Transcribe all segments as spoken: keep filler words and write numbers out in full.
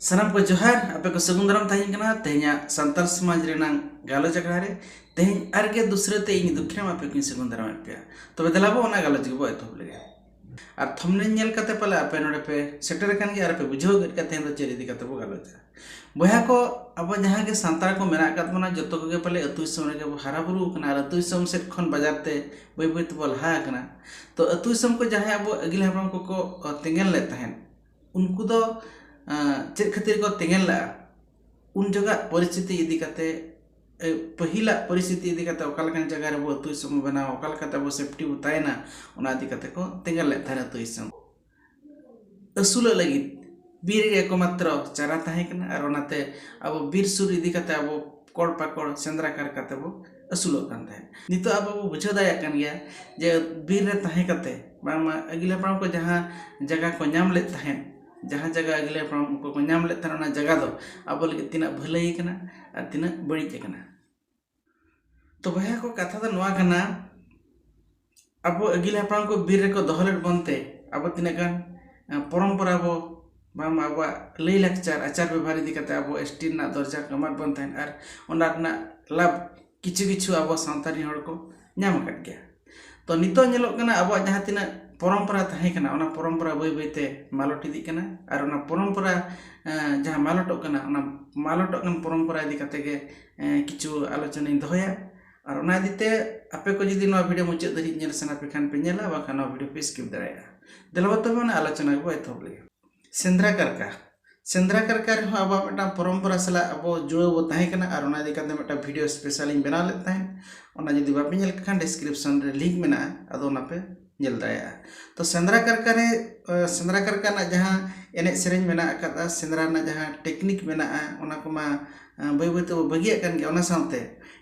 ᱥᱟᱱᱟᱢ ᱠᱚ ᱡᱚᱦᱟᱨ, ᱟᱯᱮ ᱠᱚ ᱥᱟᱹᱜᱩᱱ ᱫᱟᱨᱟᱢ ᱛᱟᱦᱮᱸ ᱠᱟᱱᱟ ᱛᱮᱦᱮᱧᱟᱜ ᱥᱟᱱᱛᱟᱲ ᱥᱚᱢᱟᱡᱽ ᱨᱮᱱᱟᱜ ᱜᱟᱞᱚᱪ ᱟᱠᱷᱲᱟ ᱨᱮ᱾ ᱛᱮᱦᱮᱧ ᱟᱨᱜᱮ ᱫᱩᱥᱨᱟᱹ ᱛᱮ ᱤᱧ ᱫᱩᱠᱷᱤᱨᱟᱢ ᱟᱯᱮ ᱠᱚᱧ ᱥᱟᱹᱜᱩᱱ ᱫᱟᱨᱟᱢᱮᱫ ᱯᱮᱭᱟ᱾ ᱛᱚᱵᱮ ᱫᱮᱞᱟ ᱵᱚ ᱚᱱᱟ ᱜᱟᱞᱚᱪ ᱜᱮᱵᱚ ᱮᱛᱚᱦᱚᱵ ᱞᱮᱜᱮ᱾ ᱟᱨ ᱛᱷᱚᱢᱱᱮᱞ ᱧᱮᱞ ᱠᱟᱛᱮ ᱯᱟᱞᱮ ᱟᱯᱮ ᱱᱚᱰᱮ ᱯᱮ ᱥᱮᱴᱮᱨ ᱟᱠᱟᱱ ᱜᱮᱭᱟ ᱟᱨ ᱯᱮ ᱵᱩᱡᱷᱟᱹᱣ ᱠᱮᱫ ᱜᱮᱭᱟ ᱛᱮᱦᱮᱧ ᱫᱚ ᱪᱮᱫ ᱤᱫᱤ ᱠᱟᱛᱮ ᱵᱚ ᱜᱟᱞᱚᱪᱟ᱾ ᱵᱚᱭᱦᱟ ᱠᱚ, ᱟᱵᱚ ᱡᱟᱦᱟᱸ ᱜᱮ ᱥᱟᱱᱛᱟᱲ ᱠᱚ ᱢᱮᱱᱟᱜ ᱟᱠᱟᱫ ᱵᱚᱱᱟ, ᱡᱚᱛᱚ ᱠᱚᱜᱮ ᱯᱟᱞᱮ ᱟᱹᱛᱩ ᱫᱤᱥᱚᱢ ᱨᱮᱜᱮ ᱵᱚ ᱦᱟᱨᱟ ᱵᱩᱨᱩ ᱟᱠᱟᱱᱟ ᱟᱨ ᱟᱹᱛᱩ ᱫᱤᱥᱚᱢ ᱥᱮᱫ ᱠᱷᱚᱱ ᱵᱟᱡᱟᱨ ᱛᱮ ᱵᱟᱹᱭ ᱵᱟᱹᱭ ᱛᱮᱵᱚ ᱞᱟᱦᱟ ᱟᱠᱟᱱᱟ᱾ ᱛᱚ ᱟᱹᱛᱩ ᱫᱤᱥᱚᱢ ᱠᱚ ᱡᱟᱦᱟᱸᱭ ᱟᱵᱚ ᱟᱹᱜᱤᱞ ᱦᱟᱯᱲᱟᱢ ᱠᱚᱠᱚ ᱛᱮᱸᱜᱮᱱ ᱞᱮᱫ ᱛᱟᱦᱮᱸᱫ, ᱩᱱᱠᱩ ᱫᱚ, ᱟᱸ, ᱪᱮᱫ ᱠᱷᱟᱹᱛᱤᱨ ᱠᱚ ᱛᱮᱸᱜᱮᱱ ᱞᱮᱫᱼᱟ, ᱩᱱ ᱡᱚᱠᱷᱟᱜ ᱯᱚᱨᱤᱥᱛᱷᱤᱛᱤ ᱤᱫᱤ ᱠᱟᱛᱮ, ᱮ, ᱯᱟᱹᱦᱤᱞᱟᱜ ᱯᱚᱨᱤᱥᱛᱷᱤᱛᱤ ᱤᱫᱤ ᱠᱟᱛᱮ ᱚᱠᱟ ᱞᱮᱠᱟᱱ ᱡᱟᱭᱜᱟ ᱨᱮᱵᱚ ᱟᱹᱛᱩ ᱫᱤᱥᱚᱢ ᱵᱚ ᱵᱮᱱᱟᱣᱟ, ᱚᱠᱟ ᱞᱮᱠᱟᱛᱮ ᱟᱵᱚ ᱥᱮᱯᱴᱤ ᱵᱚ ᱛᱟᱦᱮᱱᱟ, ᱚᱱᱟ ᱤᱫᱤ ᱠᱟᱛᱮ ᱠᱚ ᱛᱮᱸᱜᱮᱱ ᱞᱮᱫ ᱛᱟᱦᱮᱱᱟ ᱟᱹᱛᱩ ᱫᱤᱥᱚᱢ᱾ ᱟᱹᱥᱩᱞᱚᱜ ᱞᱟᱹᱜᱤᱫ ᱵᱤᱨ ᱨᱮ ᱮᱠᱢᱟᱛᱨᱚ ᱪᱟᱨᱟ ᱛᱟᱦᱮᱸ ᱠᱟᱱᱟ ᱟᱨ ᱚᱱᱟᱛᱮ ᱟᱵᱚ ᱵᱤᱨ ᱥᱩᱨ ᱤᱫᱤ ᱠᱟᱛᱮ ᱟᱵᱚ ᱠᱚᱲ ᱯᱟᱠᱚᱲ ᱥᱮᱸᱫᱽᱨᱟ ᱠᱟᱨᱠᱟ ᱛᱮᱵᱚ ᱟᱹᱥᱩᱞᱚᱜ ᱠᱟᱱ ᱛᱟᱦᱮᱸᱫ᱾ ᱱᱤᱛᱚᱜ ᱟᱵᱚ ᱵᱚ ᱵᱩᱡᱷᱟᱹᱣ ᱫᱟᱲᱮᱭᱟᱜ ᱠᱟᱱ ᱜᱮᱭᱟ ᱡᱮ ᱵᱤᱨ ᱨᱮ ᱛᱟᱦᱮᱸ ᱠᱟᱛᱮ ᱵᱟᱝᱢᱟ ᱟᱹᱜᱤᱞ ᱦᱟᱯᱲᱟᱢ ᱠᱚ ᱡᱟᱦᱟᱸ ᱡᱟᱭᱜᱟ ᱠᱚ ᱧᱟᱢ ᱞᱮᱫ ᱛᱟᱦᱮᱸᱫ, ᱡᱟᱦᱟᱸ ᱡᱟᱭᱜᱟ ᱟᱹᱜᱤᱞ ᱦᱟᱯᱲᱟᱢ ᱠᱚ ᱠᱚ ᱧᱟᱢ ᱞᱮᱫ ᱛᱟᱦᱮᱸᱫ, ᱚᱱᱟ ᱡᱟᱭᱜᱟ ᱫᱚ ᱟᱵᱚ ᱞᱟᱹᱜᱤᱫ ᱛᱤᱱᱟᱹᱜ ᱵᱷᱟᱹᱞᱟᱹᱭ ᱠᱟᱱᱟ ᱟᱨ ᱛᱤᱱᱟᱹᱜ ᱵᱟᱹᱲᱤᱡ ᱟᱠᱟᱱᱟ᱾ ᱛᱚ ᱵᱚᱭᱦᱟ ᱠᱚ, ᱠᱟᱛᱷᱟ ᱫᱚ ᱱᱚᱣᱟ ᱠᱟᱱᱟ, ᱟᱵᱚ ᱟᱹᱜᱤᱞ ᱦᱟᱯᱲᱟᱢ ᱠᱚ ᱵᱤᱨ ᱨᱮᱠᱚ ᱫᱚᱦᱚ ᱞᱮᱫ ᱵᱚᱱᱛᱮ ᱟᱵᱚ ᱛᱤᱱᱟᱹᱜ ᱜᱟᱱ, ᱮ, ᱯᱚᱨᱚᱢᱯᱚᱨᱟ ᱵᱚ, ᱵᱟᱝ ᱟᱵᱚᱣᱟᱜ ᱞᱟᱹᱭ ᱞᱟᱠᱪᱟᱨ, ᱟᱪᱟᱨ ᱵᱮᱵᱷᱟᱨ ᱤᱫᱤ ᱠᱟᱛᱮ ᱟᱵᱚ ᱮᱥ ᱴᱤ ᱨᱮᱱᱟᱜ ᱫᱚᱨᱡᱟ ᱠᱚ ᱮᱢᱟᱫ ᱵᱚᱱ ᱛᱟᱦᱮᱸᱫ ᱟᱨ ᱚᱱᱟ ᱨᱮᱱᱟᱜ ᱞᱟᱵᱷ ᱠᱤᱪᱷᱩ ᱠᱤᱪᱷᱩ ᱟᱵᱚ ᱥᱟᱶᱛᱟ ᱨᱮᱱ ᱦᱚᱲ ᱠᱚ ᱧᱟᱢ ᱟᱠᱟᱫ ᱜᱮᱭᱟ᱾ ᱛᱚ ᱱᱤᱛᱚᱜ ᱧᱮᱞᱚᱜ ᱠᱟᱱᱟ ᱟᱵᱚᱣᱟᱜ ᱡᱟᱦᱟᱸ ᱛᱤᱱᱟᱹᱜ ᱯᱚᱨᱚᱢᱯᱚᱨᱟ ᱛᱟᱦᱮᱸ ᱠᱟᱱᱟ, ᱚᱱᱟ ᱯᱚᱨᱚᱢᱯᱚᱨᱟ ᱵᱟᱹᱭ ᱵᱟᱹᱭ ᱛᱮ ᱢᱟᱞᱚᱴ ᱤᱫᱤᱜ ᱠᱟᱱᱟ ᱟᱨ ᱚᱱᱟ ᱯᱚᱨᱚᱢᱯᱚᱨᱟ, ᱮ, ᱡᱟᱦᱟᱸ ᱢᱟᱞᱚᱴᱚᱜ ᱠᱟᱱᱟ, ᱚᱱᱟ ᱢᱟᱞᱚᱴᱚᱜ ᱠᱟᱱ ᱯᱚᱨᱚᱢᱯᱚᱨᱟ ᱤᱫᱤ ᱠᱟᱛᱮ ᱜᱮ, ᱮ, ᱠᱤᱪᱷᱩ ᱟᱞᱳᱪᱚᱱᱟᱧ ᱫᱚᱦᱚᱭᱟ᱾ ᱟᱨ ᱚᱱᱟ ᱤᱫᱤ ᱛᱮ ᱟᱯᱮ ᱠᱚ ᱡᱩᱫᱤ ᱱᱚᱣᱟ ᱵᱷᱤᱰᱤᱭᱳ ᱢᱩᱪᱟᱹᱫ ᱫᱷᱟᱹᱨᱤᱡ ᱧᱮᱞ ᱥᱟᱱᱟ ᱯᱮ ᱠᱷᱟᱱ ᱯᱮ ᱧᱮᱞᱟ, ᱵᱟᱝᱠᱷᱟᱱ ᱱᱚᱣᱟ ᱵᱷᱤᱰᱤᱭᱳ ᱯᱮ ᱥᱠᱤᱯ ᱫᱟᱲᱮᱭᱟᱜᱼᱟ᱾ ᱫᱮᱞᱟ ᱵᱚ ᱛᱚᱵᱮ ᱚᱱᱟ ᱟᱞᱳᱪᱚᱱᱟ ᱜᱮᱵᱚ ᱮᱛᱚᱦᱚᱵ ᱞᱮᱜᱮ᱾ ᱥᱮᱸᱫᱽᱨᱟ ᱠᱟᱨᱠᱟ᱾ ᱥᱮᱸᱫᱽᱨᱟ ᱠᱟᱨᱠᱟ ᱨᱮᱦᱚᱸ ᱟᱵᱚᱣᱟᱜ ᱢᱤᱫᱴᱟᱝ ᱯᱚᱨᱚᱢᱯᱚᱨᱟ ᱥᱟᱞᱟᱜ ᱟᱵᱚ ᱡᱩᱲᱟᱹᱣ ᱵᱚ ᱛᱟᱦᱮᱸ ᱠᱟᱱᱟ ᱟᱨ ᱚᱱᱟ ᱤᱫᱤ ᱠᱟᱛᱮ ᱢᱤᱫᱴᱟᱝ ᱵᱷᱤᱰᱤᱭᱳ ᱥᱯᱮᱥᱟᱞ ᱤᱧ ᱵᱮᱱᱟᱣ ᱞᱮᱫ ᱛᱟᱦᱮᱸᱫ᱾ ᱚᱱᱟ ᱡᱩᱫᱤ ᱵᱟᱯᱮ ᱧᱮᱞ ᱠᱟᱜ ᱠᱷᱟᱱ ᱰᱤᱥᱠᱨᱤᱯᱥᱚᱱ ᱨᱮ ᱞᱤᱝᱠ ᱢᱮᱱᱟᱜᱼᱟ, ᱟᱫᱚ ᱚᱱᱟ ᱯᱮ ᱧᱮᱞ ᱫᱟᱲᱮᱭᱟᱜᱼᱟ᱾ ᱛᱚ ᱥᱮᱸᱫᱽᱨᱟ ᱠᱟᱨᱠᱟ ᱨᱮ, ᱮ, ᱥᱮᱸᱫᱽᱨᱟ ᱠᱟᱨᱠᱟ ᱨᱮᱱᱟᱜ ᱡᱟᱦᱟᱸ ᱮᱱᱮᱡ ᱥᱮᱨᱮᱧ ᱢᱮᱱᱟᱜ ᱟᱠᱟᱫᱼᱟ, ᱥᱮᱸᱫᱽᱨᱟ ᱨᱮᱱᱟᱜ ᱡᱟᱦᱟᱸ ᱴᱮᱠᱱᱤᱠ ᱢᱮᱱᱟᱜᱼᱟ, ᱚᱱᱟ ᱠᱚᱢᱟ, ᱮ, ᱵᱟᱹᱭ ᱵᱟᱹᱭ ᱛᱮᱵᱚ ᱵᱟᱹᱜᱤᱭᱟᱜ ᱠᱟᱱ ᱜᱮᱭᱟ᱾ ᱚᱱᱟ ᱥᱟᱶᱛᱮ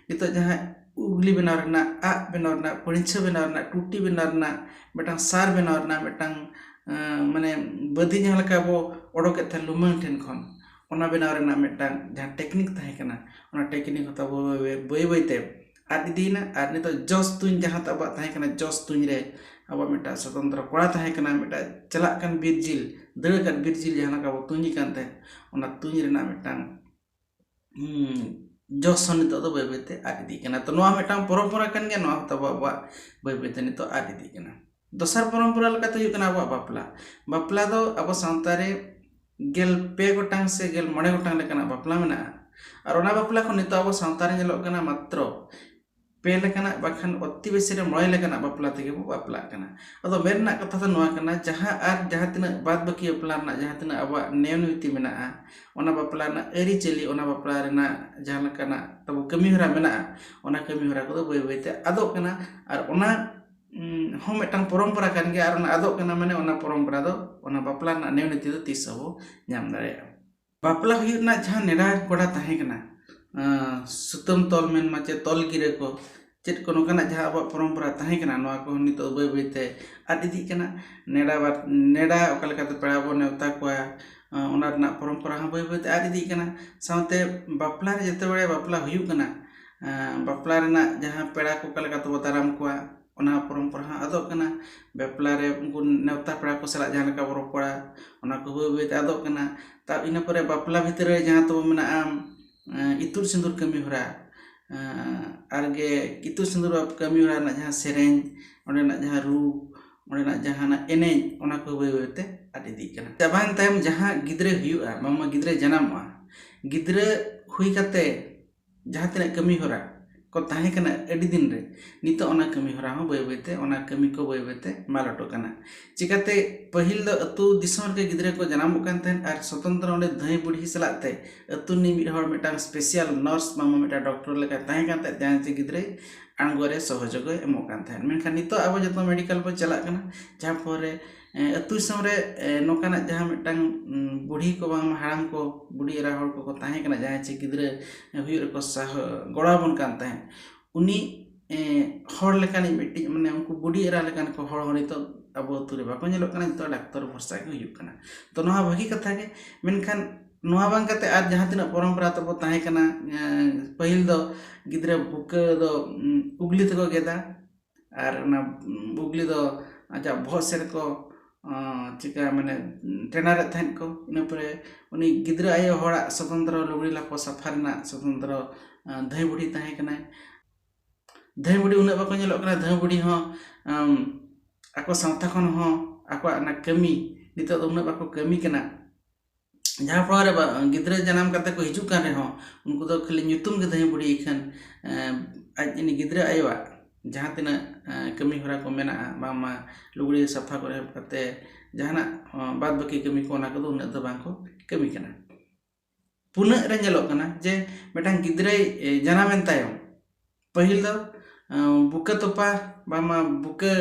ᱱᱤᱛᱚᱜ ᱡᱟᱦᱟᱸ ᱩᱜᱽᱞᱤ ᱵᱮᱱᱟᱣ ᱨᱮᱱᱟᱜ, ᱟᱜ ᱵᱮᱱᱟᱣ ᱨᱮᱱᱟᱜ, ᱯᱟᱹᱲᱪᱷᱟᱹ ᱵᱮᱱᱟᱣ ᱨᱮᱱᱟᱜ, ᱴᱩᱴᱤ ᱵᱮᱱᱟᱣ ᱨᱮᱱᱟᱜ, ᱢᱤᱫᱴᱟᱝ ᱥᱟᱨ ᱵᱮᱱᱟᱣ ᱨᱮᱱᱟᱜ, ᱢᱤᱫᱴᱟᱝ, ᱮᱸ, ᱢᱟᱱᱮ ᱵᱟᱹᱫᱤ ᱡᱟᱦᱟᱸ ᱞᱮᱠᱟ ᱵᱚ ᱚᱰᱚᱠᱮᱫ ᱛᱟᱦᱮᱸᱫ ᱞᱩᱢᱟᱹᱝ ᱴᱷᱮᱱ ᱠᱷᱚᱱ, ᱚᱱᱟ ᱵᱮᱱᱟᱣ ᱨᱮᱱᱟᱜ ᱢᱤᱫᱴᱟᱝ ᱡᱟᱦᱟᱸ ᱴᱮᱠᱱᱤᱠ ᱛᱟᱦᱮᱸ ᱠᱟᱱᱟ, ᱚᱱᱟ ᱴᱮᱠᱱᱤᱠ ᱦᱚᱸ ᱛᱟᱵᱚ ᱵᱟᱹᱭ ᱵᱟᱹᱭ, ᱵᱟᱹᱭ ᱵᱟᱹᱭ ᱛᱮ ᱟᱫ ᱤᱫᱤᱭᱮᱱᱟ᱾ ᱟᱨ ᱱᱤᱛᱚᱜ ᱡᱚᱥ ᱛᱩᱧ ᱡᱟᱦᱟᱸ ᱛᱟᱵᱚᱣᱟᱜ ᱛᱟᱦᱮᱸ ᱠᱟᱱᱟ, ᱡᱚᱥ ᱛᱩᱧ ᱨᱮ ᱟᱵᱚᱣᱟᱜ ᱢᱤᱫᱴᱟᱝ ᱥᱚᱛᱚᱱᱛᱨᱚ ᱠᱚᱲᱟ ᱛᱟᱦᱮᱸ ᱠᱟᱱᱟ, ᱢᱤᱫᱴᱟᱝ ᱪᱟᱞᱟᱜ ᱠᱟᱱ ᱵᱤᱨ ᱡᱤᱞ, ᱫᱟᱹᱲ ᱟᱠᱟᱫ ᱵᱤᱨ ᱡᱤᱞ ᱡᱟᱦᱟᱸ ᱞᱮᱠᱟ ᱵᱚ ᱛᱩᱧ ᱠᱟᱱ ᱛᱟᱦᱮᱸᱫ, ᱚᱱᱟ ᱛᱩᱧ ᱨᱮᱱᱟᱜ ᱢᱤᱫᱴᱟᱝ ᱦᱩᱸ, ᱡᱚᱥ ᱦᱚᱸ ᱱᱤᱛᱚᱜ ᱫᱚ ᱵᱟᱹᱭ ᱵᱟᱹᱭ ᱛᱮ ᱟᱫ ᱤᱫᱤᱜ ᱠᱟᱱᱟ᱾ ᱛᱚ, ᱱᱚᱣᱟ ᱢᱤᱫᱴᱟᱝ ᱯᱚᱨᱚᱢᱯᱚᱨᱟ ᱠᱟᱱ ᱜᱮᱭᱟ, ᱱᱚᱣᱟ ᱦᱚᱸ ᱛᱟᱵᱚ ᱟᱵᱚᱣᱟᱜ ᱵᱟᱹᱭ ᱵᱟᱹᱭ ᱛᱮ ᱱᱤᱛᱚᱜ ᱟᱫ ᱤᱫᱤᱜ ᱠᱟᱱᱟ᱾ ᱫᱚᱥᱟᱨ ᱯᱚᱨᱚᱢᱯᱚᱨᱟ ᱞᱮᱠᱟᱛᱮ ᱦᱩᱭᱩᱜ ᱠᱟᱱᱟ ᱟᱵᱚᱣᱟᱜ ᱵᱟᱯᱞᱟ᱾ ᱵᱟᱯᱞᱟ ᱫᱚ ᱟᱵᱚ ᱥᱟᱶᱛᱟ ᱨᱮ ᱜᱮᱞ ᱯᱮ ᱜᱚᱴᱟᱝ ᱥᱮ ᱜᱮᱞ ᱢᱚᱬᱮ ᱜᱚᱴᱟᱝ ᱞᱮᱠᱟᱱᱟᱜ ᱵᱟᱯᱞᱟ ᱢᱮᱱᱟᱜᱼᱟ᱾ ᱟᱨ ᱚᱱᱟ ᱵᱟᱯᱞᱟ ᱠᱷᱚᱱ ᱱᱤᱛᱚᱜ ᱟᱵᱚ ᱥᱟᱶᱛᱟ ᱨᱮ ᱧᱮᱞᱚᱜ ᱠᱟᱱᱟ ᱢᱟᱛᱨᱚ ᱯᱮ ᱞᱮᱠᱟᱱᱟᱜ ᱵᱟᱠᱷᱟᱱ ᱚᱛᱤ ᱵᱮᱥᱤ ᱨᱮ ᱢᱚᱬᱮ ᱞᱮᱠᱟᱱᱟᱜ ᱵᱟᱯᱞᱟ ᱛᱮᱜᱮ ᱵᱚ ᱵᱟᱯᱞᱟᱜ ᱠᱟᱱᱟ᱾ ᱟᱫᱚ ᱢᱮᱱ ᱨᱮᱱᱟᱜ ᱠᱟᱛᱷᱟ ᱫᱚ ᱱᱚᱣᱟ ᱠᱟᱱᱟ, ᱡᱟᱦᱟᱸ ᱟᱨ ᱡᱟᱦᱟᱸ ᱛᱤᱱᱟᱹᱜ ᱵᱟᱫ ᱵᱟᱹᱠᱤ ᱵᱟᱯᱞᱟ ᱨᱮᱱᱟᱜ ᱡᱟᱦᱟᱸ ᱛᱤᱱᱟᱹᱜ ᱟᱵᱚᱣᱟᱜ ᱱᱮᱭᱚᱢ ᱱᱤᱛᱤ ᱢᱮᱱᱟᱜᱼᱟ, ᱚᱱᱟ ᱵᱟᱯᱞᱟ ᱨᱮᱱᱟᱜ ᱟᱹᱨᱤᱪᱟᱹᱞᱤ, ᱚᱱᱟ ᱵᱟᱯᱞᱟ ᱨᱮᱱᱟᱜ ᱡᱟᱦᱟᱸ ᱞᱮᱠᱟᱱᱟᱜ ᱛᱟᱵᱚ ᱠᱟᱹᱢᱤ ᱦᱚᱨᱟ ᱢᱮᱱᱟᱜᱼᱟ, ᱚᱱᱟ ᱠᱟᱹᱢᱤ ᱦᱚᱨᱟ ᱠᱚᱫᱚ ᱵᱟᱹᱭ ᱵᱟᱹᱭ ᱛᱮ ᱟᱫᱚᱜ ᱠᱟᱱᱟ᱾ ᱟᱨ ᱚᱱᱟ, ᱩᱢ, ᱦᱚᱸ ᱢᱤᱫᱴᱟᱝ ᱯᱚᱨᱚᱢᱯᱚᱨᱟ ᱠᱟᱱ ᱜᱮᱭᱟ᱾ ᱟᱨ ᱚᱱᱟ ᱟᱫᱚᱜ ᱠᱟᱱᱟ ᱢᱟᱱᱮ ᱚᱱᱟ ᱯᱚᱨᱚᱢᱯᱚᱨᱟ ᱫᱚ, ᱚᱱᱟ ᱵᱟᱯᱞᱟ ᱨᱮᱱᱟᱜ ᱱᱮᱭᱚᱢ ᱱᱤᱛᱤ ᱫᱚ ᱛᱤᱥ ᱦᱚᱸ ᱵᱚ ᱧᱟᱢ ᱫᱟᱲᱮᱭᱟᱜᱼᱟ᱾ ᱵᱟᱯᱞᱟ ᱦᱩᱭᱩᱜ ᱨᱮᱱᱟᱜ ᱡᱟᱦᱟᱸ ᱱᱮᱰᱟ ᱜᱚᱰᱟ ᱛᱟᱦᱮᱸ ᱠᱟᱱᱟ, ᱟᱸ, ᱥᱩᱛᱟᱹᱢ ᱛᱚᱞ ᱢᱮᱱ ᱢᱟ ᱪᱮ ᱛᱚᱞ ᱜᱤᱨᱟᱹ ᱠᱚ, ᱪᱮᱫ ᱠᱚ ᱱᱚᱝᱠᱟᱱᱟᱜ ᱡᱟᱦᱟᱸ ᱟᱵᱚᱣᱟᱜ ᱯᱚᱨᱚᱢᱯᱚᱨᱟ ᱛᱟᱦᱮᱸ ᱠᱟᱱᱟ, ᱱᱚᱣᱟ ᱠᱚᱦᱚᱸ ᱱᱤᱛᱚᱜ ᱵᱟᱹᱭ ᱵᱟᱹᱭ ᱛᱮ ᱟᱫ ᱤᱫᱤᱜ ᱠᱟᱱᱟ᱾ ᱱᱮᱰᱟ ᱵᱟᱨ-, ᱱᱮᱰᱟ ᱚᱠᱟ ᱞᱮᱠᱟᱛᱮ ᱯᱮᱲᱟ ᱵᱚᱱ ᱱᱮᱣᱛᱟ ᱠᱚᱣᱟ, ᱟᱸ, ᱚᱱᱟ ᱨᱮᱱᱟᱜ ᱯᱚᱨᱚᱢᱯᱚᱨᱟ ᱦᱚᱸ ᱵᱟᱹᱭ ᱵᱟᱹᱭ ᱛᱮ ᱟᱫ ᱤᱫᱤᱜ ᱠᱟᱱᱟ᱾ ᱥᱟᱶᱛᱮ ᱵᱟᱯᱞᱟ ᱨᱮ ᱡᱮᱛᱮ ᱵᱮᱲᱮ ᱵᱟᱯᱞᱟ ᱦᱩᱭᱩᱜ ᱠᱟᱱᱟ, ᱟᱸ, ᱵᱟᱯᱞᱟ ᱨᱮᱱᱟᱜ ᱡᱟᱦᱟᱸ ᱯᱮᱲᱟ ᱠᱚ ᱚᱠᱟ ᱞᱮᱠᱟ ᱛᱮᱵᱚ ᱫᱟᱨᱟᱢ ᱠᱚᱣᱟ, ᱚᱱᱟ ᱯᱚᱨᱚᱢᱯᱚᱨᱟ ᱦᱚᱸ ᱟᱫᱚᱜ ᱠᱟᱱᱟ᱾ ᱵᱟᱯᱞᱟ ᱨᱮ ᱩᱱᱠᱩ ᱱᱮᱣᱛᱟ ᱯᱮᱲᱟ ᱠᱚ ᱥᱟᱞᱟᱜ ᱡᱟᱦᱟᱸ ᱞᱮᱠᱟ ᱵᱚ ᱨᱚᱯᱚᱲᱟ, ᱚᱱᱟ ᱠᱚ ᱵᱟᱹᱭ ᱵᱟᱹᱭ ᱛᱮ ᱟᱫᱚᱜ ᱠᱟᱱᱟ᱾ ᱛᱟ ᱤᱱᱟᱹ ᱯᱚᱨᱮ ᱵᱟᱯᱞᱟ ᱵᱷᱤᱛᱨᱤ ᱨᱮ ᱡᱟᱦᱟᱸ ᱛᱟᱵᱚ ᱢᱮᱱᱟᱜᱼᱟ, ᱮᱸ, ᱤᱛᱩᱫ ᱥᱤᱸᱫᱩᱨ ᱠᱟᱹᱢᱤ ᱦᱚᱨᱟ, ᱮᱸ, ᱟᱨ ᱜᱮ ᱤᱛᱩᱫ ᱥᱤᱸᱫᱩᱨ ᱠᱟᱹᱢᱤ ᱦᱚᱨᱟ ᱨᱮᱱᱟᱜ ᱡᱟᱦᱟᱸ ᱥᱮᱨᱮᱧ, ᱚᱸᱰᱮᱱᱟᱜ ᱡᱟᱦᱟᱸ ᱨᱩ, ᱚᱸᱰᱮᱱᱟᱜ ᱡᱟᱦᱟᱱᱟᱜ ᱮᱱᱮᱡ, ᱚᱱᱟ ᱠᱚ ᱵᱟᱹᱭ ᱵᱟᱹᱭ ᱛᱮ ᱟᱫ ᱤᱫᱤᱜ ᱠᱟᱱᱟ᱾ ᱪᱟᱵᱟᱭᱮᱱ ᱛᱟᱭᱚᱢ ᱡᱟᱦᱟᱸ ᱜᱤᱫᱽᱨᱟᱹ ᱦᱩᱭᱩᱜᱼᱟ, ᱵᱟᱝᱢᱟ ᱜᱤᱫᱽᱨᱟᱹ ᱡᱟᱱᱟᱢᱚᱜᱼᱟ, ᱜᱤᱫᱽᱨᱟᱹ ᱦᱩᱭ ᱠᱟᱛᱮ ᱡᱟᱦᱟᱸ ᱛᱤᱱᱟᱹᱜ ᱠᱟᱹᱢᱤ ᱦᱚᱨᱟ ᱠᱚ ᱛᱟᱦᱮᱸ ᱠᱟᱱᱟ ᱟᱹᱰᱤ ᱫᱤᱱ ᱨᱮ, ᱱᱤᱛᱚᱜ ᱚᱱᱟ ᱠᱟᱹᱢᱤ ᱦᱚᱨᱟ ᱦᱚᱸ ᱵᱟᱹᱭ ᱵᱟᱹᱭ ᱛᱮ, ᱚᱱᱟ ᱠᱟᱹᱢᱤ ᱠᱚ ᱵᱟᱹᱭ ᱵᱟᱹᱭ ᱛᱮ ᱢᱟᱞᱚᱴᱚᱜ ᱠᱟᱱᱟ᱾ ᱪᱤᱠᱟᱛᱮ ᱯᱟᱹᱦᱤᱞ ᱫᱚ ᱟᱹᱛᱩ ᱫᱤᱥᱚᱢ ᱨᱮᱜᱮ ᱜᱤᱫᱽᱨᱟᱹ ᱠᱚ ᱡᱟᱱᱟᱢᱚᱜ ᱠᱟᱱ ᱛᱟᱦᱮᱸᱫ ᱟᱨ ᱥᱚᱛᱚᱱᱛᱨᱚ ᱚᱸᱰᱮ ᱫᱷᱟᱹᱭ ᱵᱩᱰᱷᱤ ᱥᱟᱞᱟᱜ ᱛᱮ ᱟᱹᱛᱩ ᱨᱤᱱᱤᱡ ᱢᱤᱫ ᱦᱚᱲ ᱢᱤᱫᱴᱟᱝ special nurse ᱵᱟᱝᱢᱟ ᱢᱤᱫᱴᱟᱝ ᱰᱚᱠᱴᱚᱨ ᱞᱮᱠᱟᱭ ᱛᱟᱦᱮᱸ ᱠᱟᱱ ᱛᱟᱦᱮᱸᱫ, ᱡᱟᱦᱟᱸᱭ ᱪᱮ ᱜᱤᱫᱽᱨᱟᱹᱭ ᱟᱬᱜᱚ ᱨᱮ ᱥᱚᱦᱚᱡᱳᱜᱽ ᱮ ᱮᱢᱚᱜ ᱠᱟᱱ ᱛᱟᱦᱮᱸᱫ᱾ ᱢᱮᱱᱠᱷᱟᱱ ᱱᱤᱛᱚᱜ ᱟᱵᱚ ᱡᱚᱛᱚ ᱢᱮᱰᱤᱠᱮᱞ ᱵᱚ ᱪᱟᱞᱟᱜ ᱠᱟᱱᱟ, ᱡᱟᱦᱟᱸ ᱯᱚᱨᱮ, ᱮ, ᱟᱹᱛᱩ ᱫᱤᱥᱚᱢ ᱨᱮ, ᱮ, ᱱᱚᱝᱠᱟᱱᱟᱜ ᱡᱟᱦᱟᱸ ᱢᱤᱫᱴᱟᱝ, ᱩᱢ, ᱵᱩᱰᱷᱤ ᱠᱚ ᱵᱟᱝᱢᱟ ᱦᱟᱲᱟᱢ ᱠᱚ, ᱵᱩᱰᱷᱤ ᱮᱨᱟ ᱦᱚᱲ ᱠᱚᱠᱚ ᱛᱟᱦᱮᱸ ᱠᱟᱱᱟ, ᱡᱟᱦᱟᱸᱭ ᱪᱮ ᱜᱤᱫᱽᱨᱟᱹ ᱦᱩᱭᱩᱜ ᱨᱮᱠᱚ ᱥᱟᱦ-, ᱜᱚᱲᱚ ᱟᱵᱚᱱ ᱠᱟᱱ ᱛᱟᱦᱮᱸᱫ, ᱩᱱᱤ, ᱮ, ᱦᱚᱲ ᱞᱮᱠᱟᱱᱤᱡ ᱢᱤᱫᱴᱤᱡ, ᱢᱟᱱᱮ, ᱩᱱᱠᱩ ᱵᱩᱰᱷᱤ ᱮᱨᱟ ᱞᱮᱠᱟᱱ ᱠᱚ ᱦᱚᱲ ᱦᱚᱸ ᱱᱤᱛᱚᱜ ᱟᱵᱚ ᱟᱹᱛᱩ ᱨᱮ ᱵᱟᱠᱚ ᱧᱮᱞᱚᱜ ᱠᱟᱱᱟ, ᱱᱤᱛᱚᱜ ᱰᱟᱠᱛᱚᱨ ᱵᱷᱚᱨᱥᱟ ᱜᱮ ᱦᱩᱭᱩᱜ ᱠᱟᱱᱟ᱾ ᱛᱚ, ᱱᱚᱣᱟ ᱵᱷᱟᱹᱜᱤ ᱠᱟᱛᱷᱟ ᱜᱮ, ᱢᱮᱱᱠᱷᱟᱱ ᱱᱚᱣᱟ ᱵᱟᱝ ᱠᱟᱛᱮ ᱟᱨ ᱡᱟᱦᱟᱸ ᱛᱤᱱᱟᱹᱜ ᱯᱚᱨᱚᱢᱯᱚᱨᱟ ᱛᱟᱵᱚ ᱛᱟᱦᱮᱸ ᱠᱟᱱᱟ, ᱮ, ᱯᱟᱹᱦᱤᱞ ᱫᱚ ᱜᱤᱫᱽᱨᱟᱹ ᱵᱩᱠᱟᱹ ᱫᱚ, ᱩᱢ, ᱩᱜᱽᱞᱤ ᱛᱮᱠᱚ ᱜᱮᱫᱟ, ᱟᱨ ᱚᱱᱟ ᱩᱜᱽᱞᱤ ᱫᱚ ᱟᱡᱟᱜ ᱵᱚᱦᱚᱜ ᱥᱮᱫ ᱨᱮᱠᱚ ᱪᱤᱠᱟ ᱢᱟᱱᱮ ᱴᱮᱱᱟᱨᱮᱫ ᱛᱟᱦᱮᱸᱫ ᱠᱚ᱾ ᱤᱱᱟᱹ ᱯᱚᱨᱮ ᱩᱱᱤ ᱜᱤᱫᱽᱨᱟᱹ ᱟᱭᱳ ᱦᱚᱲᱟᱜ ᱥᱚᱛᱚᱱᱛᱨᱚ ᱞᱩᱜᱽᱲᱤ ᱞᱟᱯᱚ ᱥᱟᱯᱷᱟ ᱨᱮᱱᱟᱜ ᱥᱚᱛᱚᱱᱛᱨᱚ ᱫᱷᱟᱹᱭ ᱵᱩᱰᱷᱤ ᱛᱟᱦᱮᱸ ᱠᱟᱱᱟᱭ᱾ ᱫᱷᱟᱹᱭ ᱵᱩᱰᱷᱤ ᱩᱱᱟᱹᱜ ᱵᱟᱠᱚ ᱧᱮᱞᱚᱜ ᱠᱟᱱᱟ᱾ ᱫᱷᱟᱹᱭ ᱵᱩᱰᱷᱤ ᱦᱚᱸ ᱟᱠᱚ ᱥᱟᱶᱛᱟ ᱠᱷᱚᱱ ᱦᱚᱸ ᱟᱠᱚᱣᱟᱜ ᱚᱱᱟ ᱠᱟᱹᱢᱤ ᱱᱤᱛᱚᱜ ᱫᱚ ᱩᱱᱟᱹᱜ ᱵᱟᱠᱚ ᱠᱟᱹᱢᱤ ᱠᱟᱱᱟ᱾ ᱡᱟᱦᱟᱸ ᱯᱷᱚᱲᱟ ᱨᱮ ᱜᱤᱫᱽᱨᱟᱹ ᱡᱟᱱᱟᱢ ᱠᱟᱛᱮ ᱠᱚ ᱦᱤᱡᱩᱜ ᱠᱟᱱ ᱨᱮᱦᱚᱸ ᱩᱱᱠᱩ ᱫᱚ ᱠᱷᱟᱹᱞᱤ ᱧᱩᱛᱩᱢ ᱜᱮ ᱫᱷᱟᱹᱭ ᱵᱩᱰᱷᱤ᱾ ᱤᱠᱷᱟᱹᱱ ᱟᱡ ᱩᱱᱤ ᱜᱤᱫᱽᱨᱟᱹ ᱟᱭᱳᱣᱟᱜ ᱡᱟᱦᱟᱸ ᱛᱤᱱᱟᱹᱜ ᱠᱟᱹᱢᱤ ᱦᱚᱨᱟ ᱠᱚ ᱢᱮᱱᱟᱜᱼᱟ, ᱵᱟᱝᱢᱟ ᱞᱩᱜᱽᱲᱤ ᱥᱟᱯᱷᱟ ᱠᱚᱨᱮ ᱮᱦᱚᱵ ᱠᱟᱛᱮ ᱡᱟᱦᱟᱱᱟᱜ ᱵᱟᱫ ᱵᱟᱹᱠᱤ ᱠᱟᱹᱢᱤ ᱠᱚ, ᱚᱱᱟ ᱠᱚᱫᱚ ᱩᱱᱟᱹᱜ ᱫᱚ ᱵᱟᱝ ᱠᱚ ᱠᱟᱹᱢᱤ ᱠᱟᱱᱟ᱾ ᱯᱩᱱᱟᱹᱜ ᱨᱮ ᱧᱮᱞᱚᱜ ᱠᱟᱱᱟ ᱡᱮ ᱢᱤᱫᱴᱟᱝ ᱜᱤᱫᱽᱨᱟᱹᱭ ᱡᱟᱱᱟᱢᱮᱱ ᱛᱟᱭᱚᱢ ᱯᱟᱹᱦᱤᱞ ᱫᱚ ᱵᱩᱠᱟᱹ ᱛᱚᱯᱟ, ᱵᱟᱝᱢᱟ ᱵᱩᱠᱟᱹ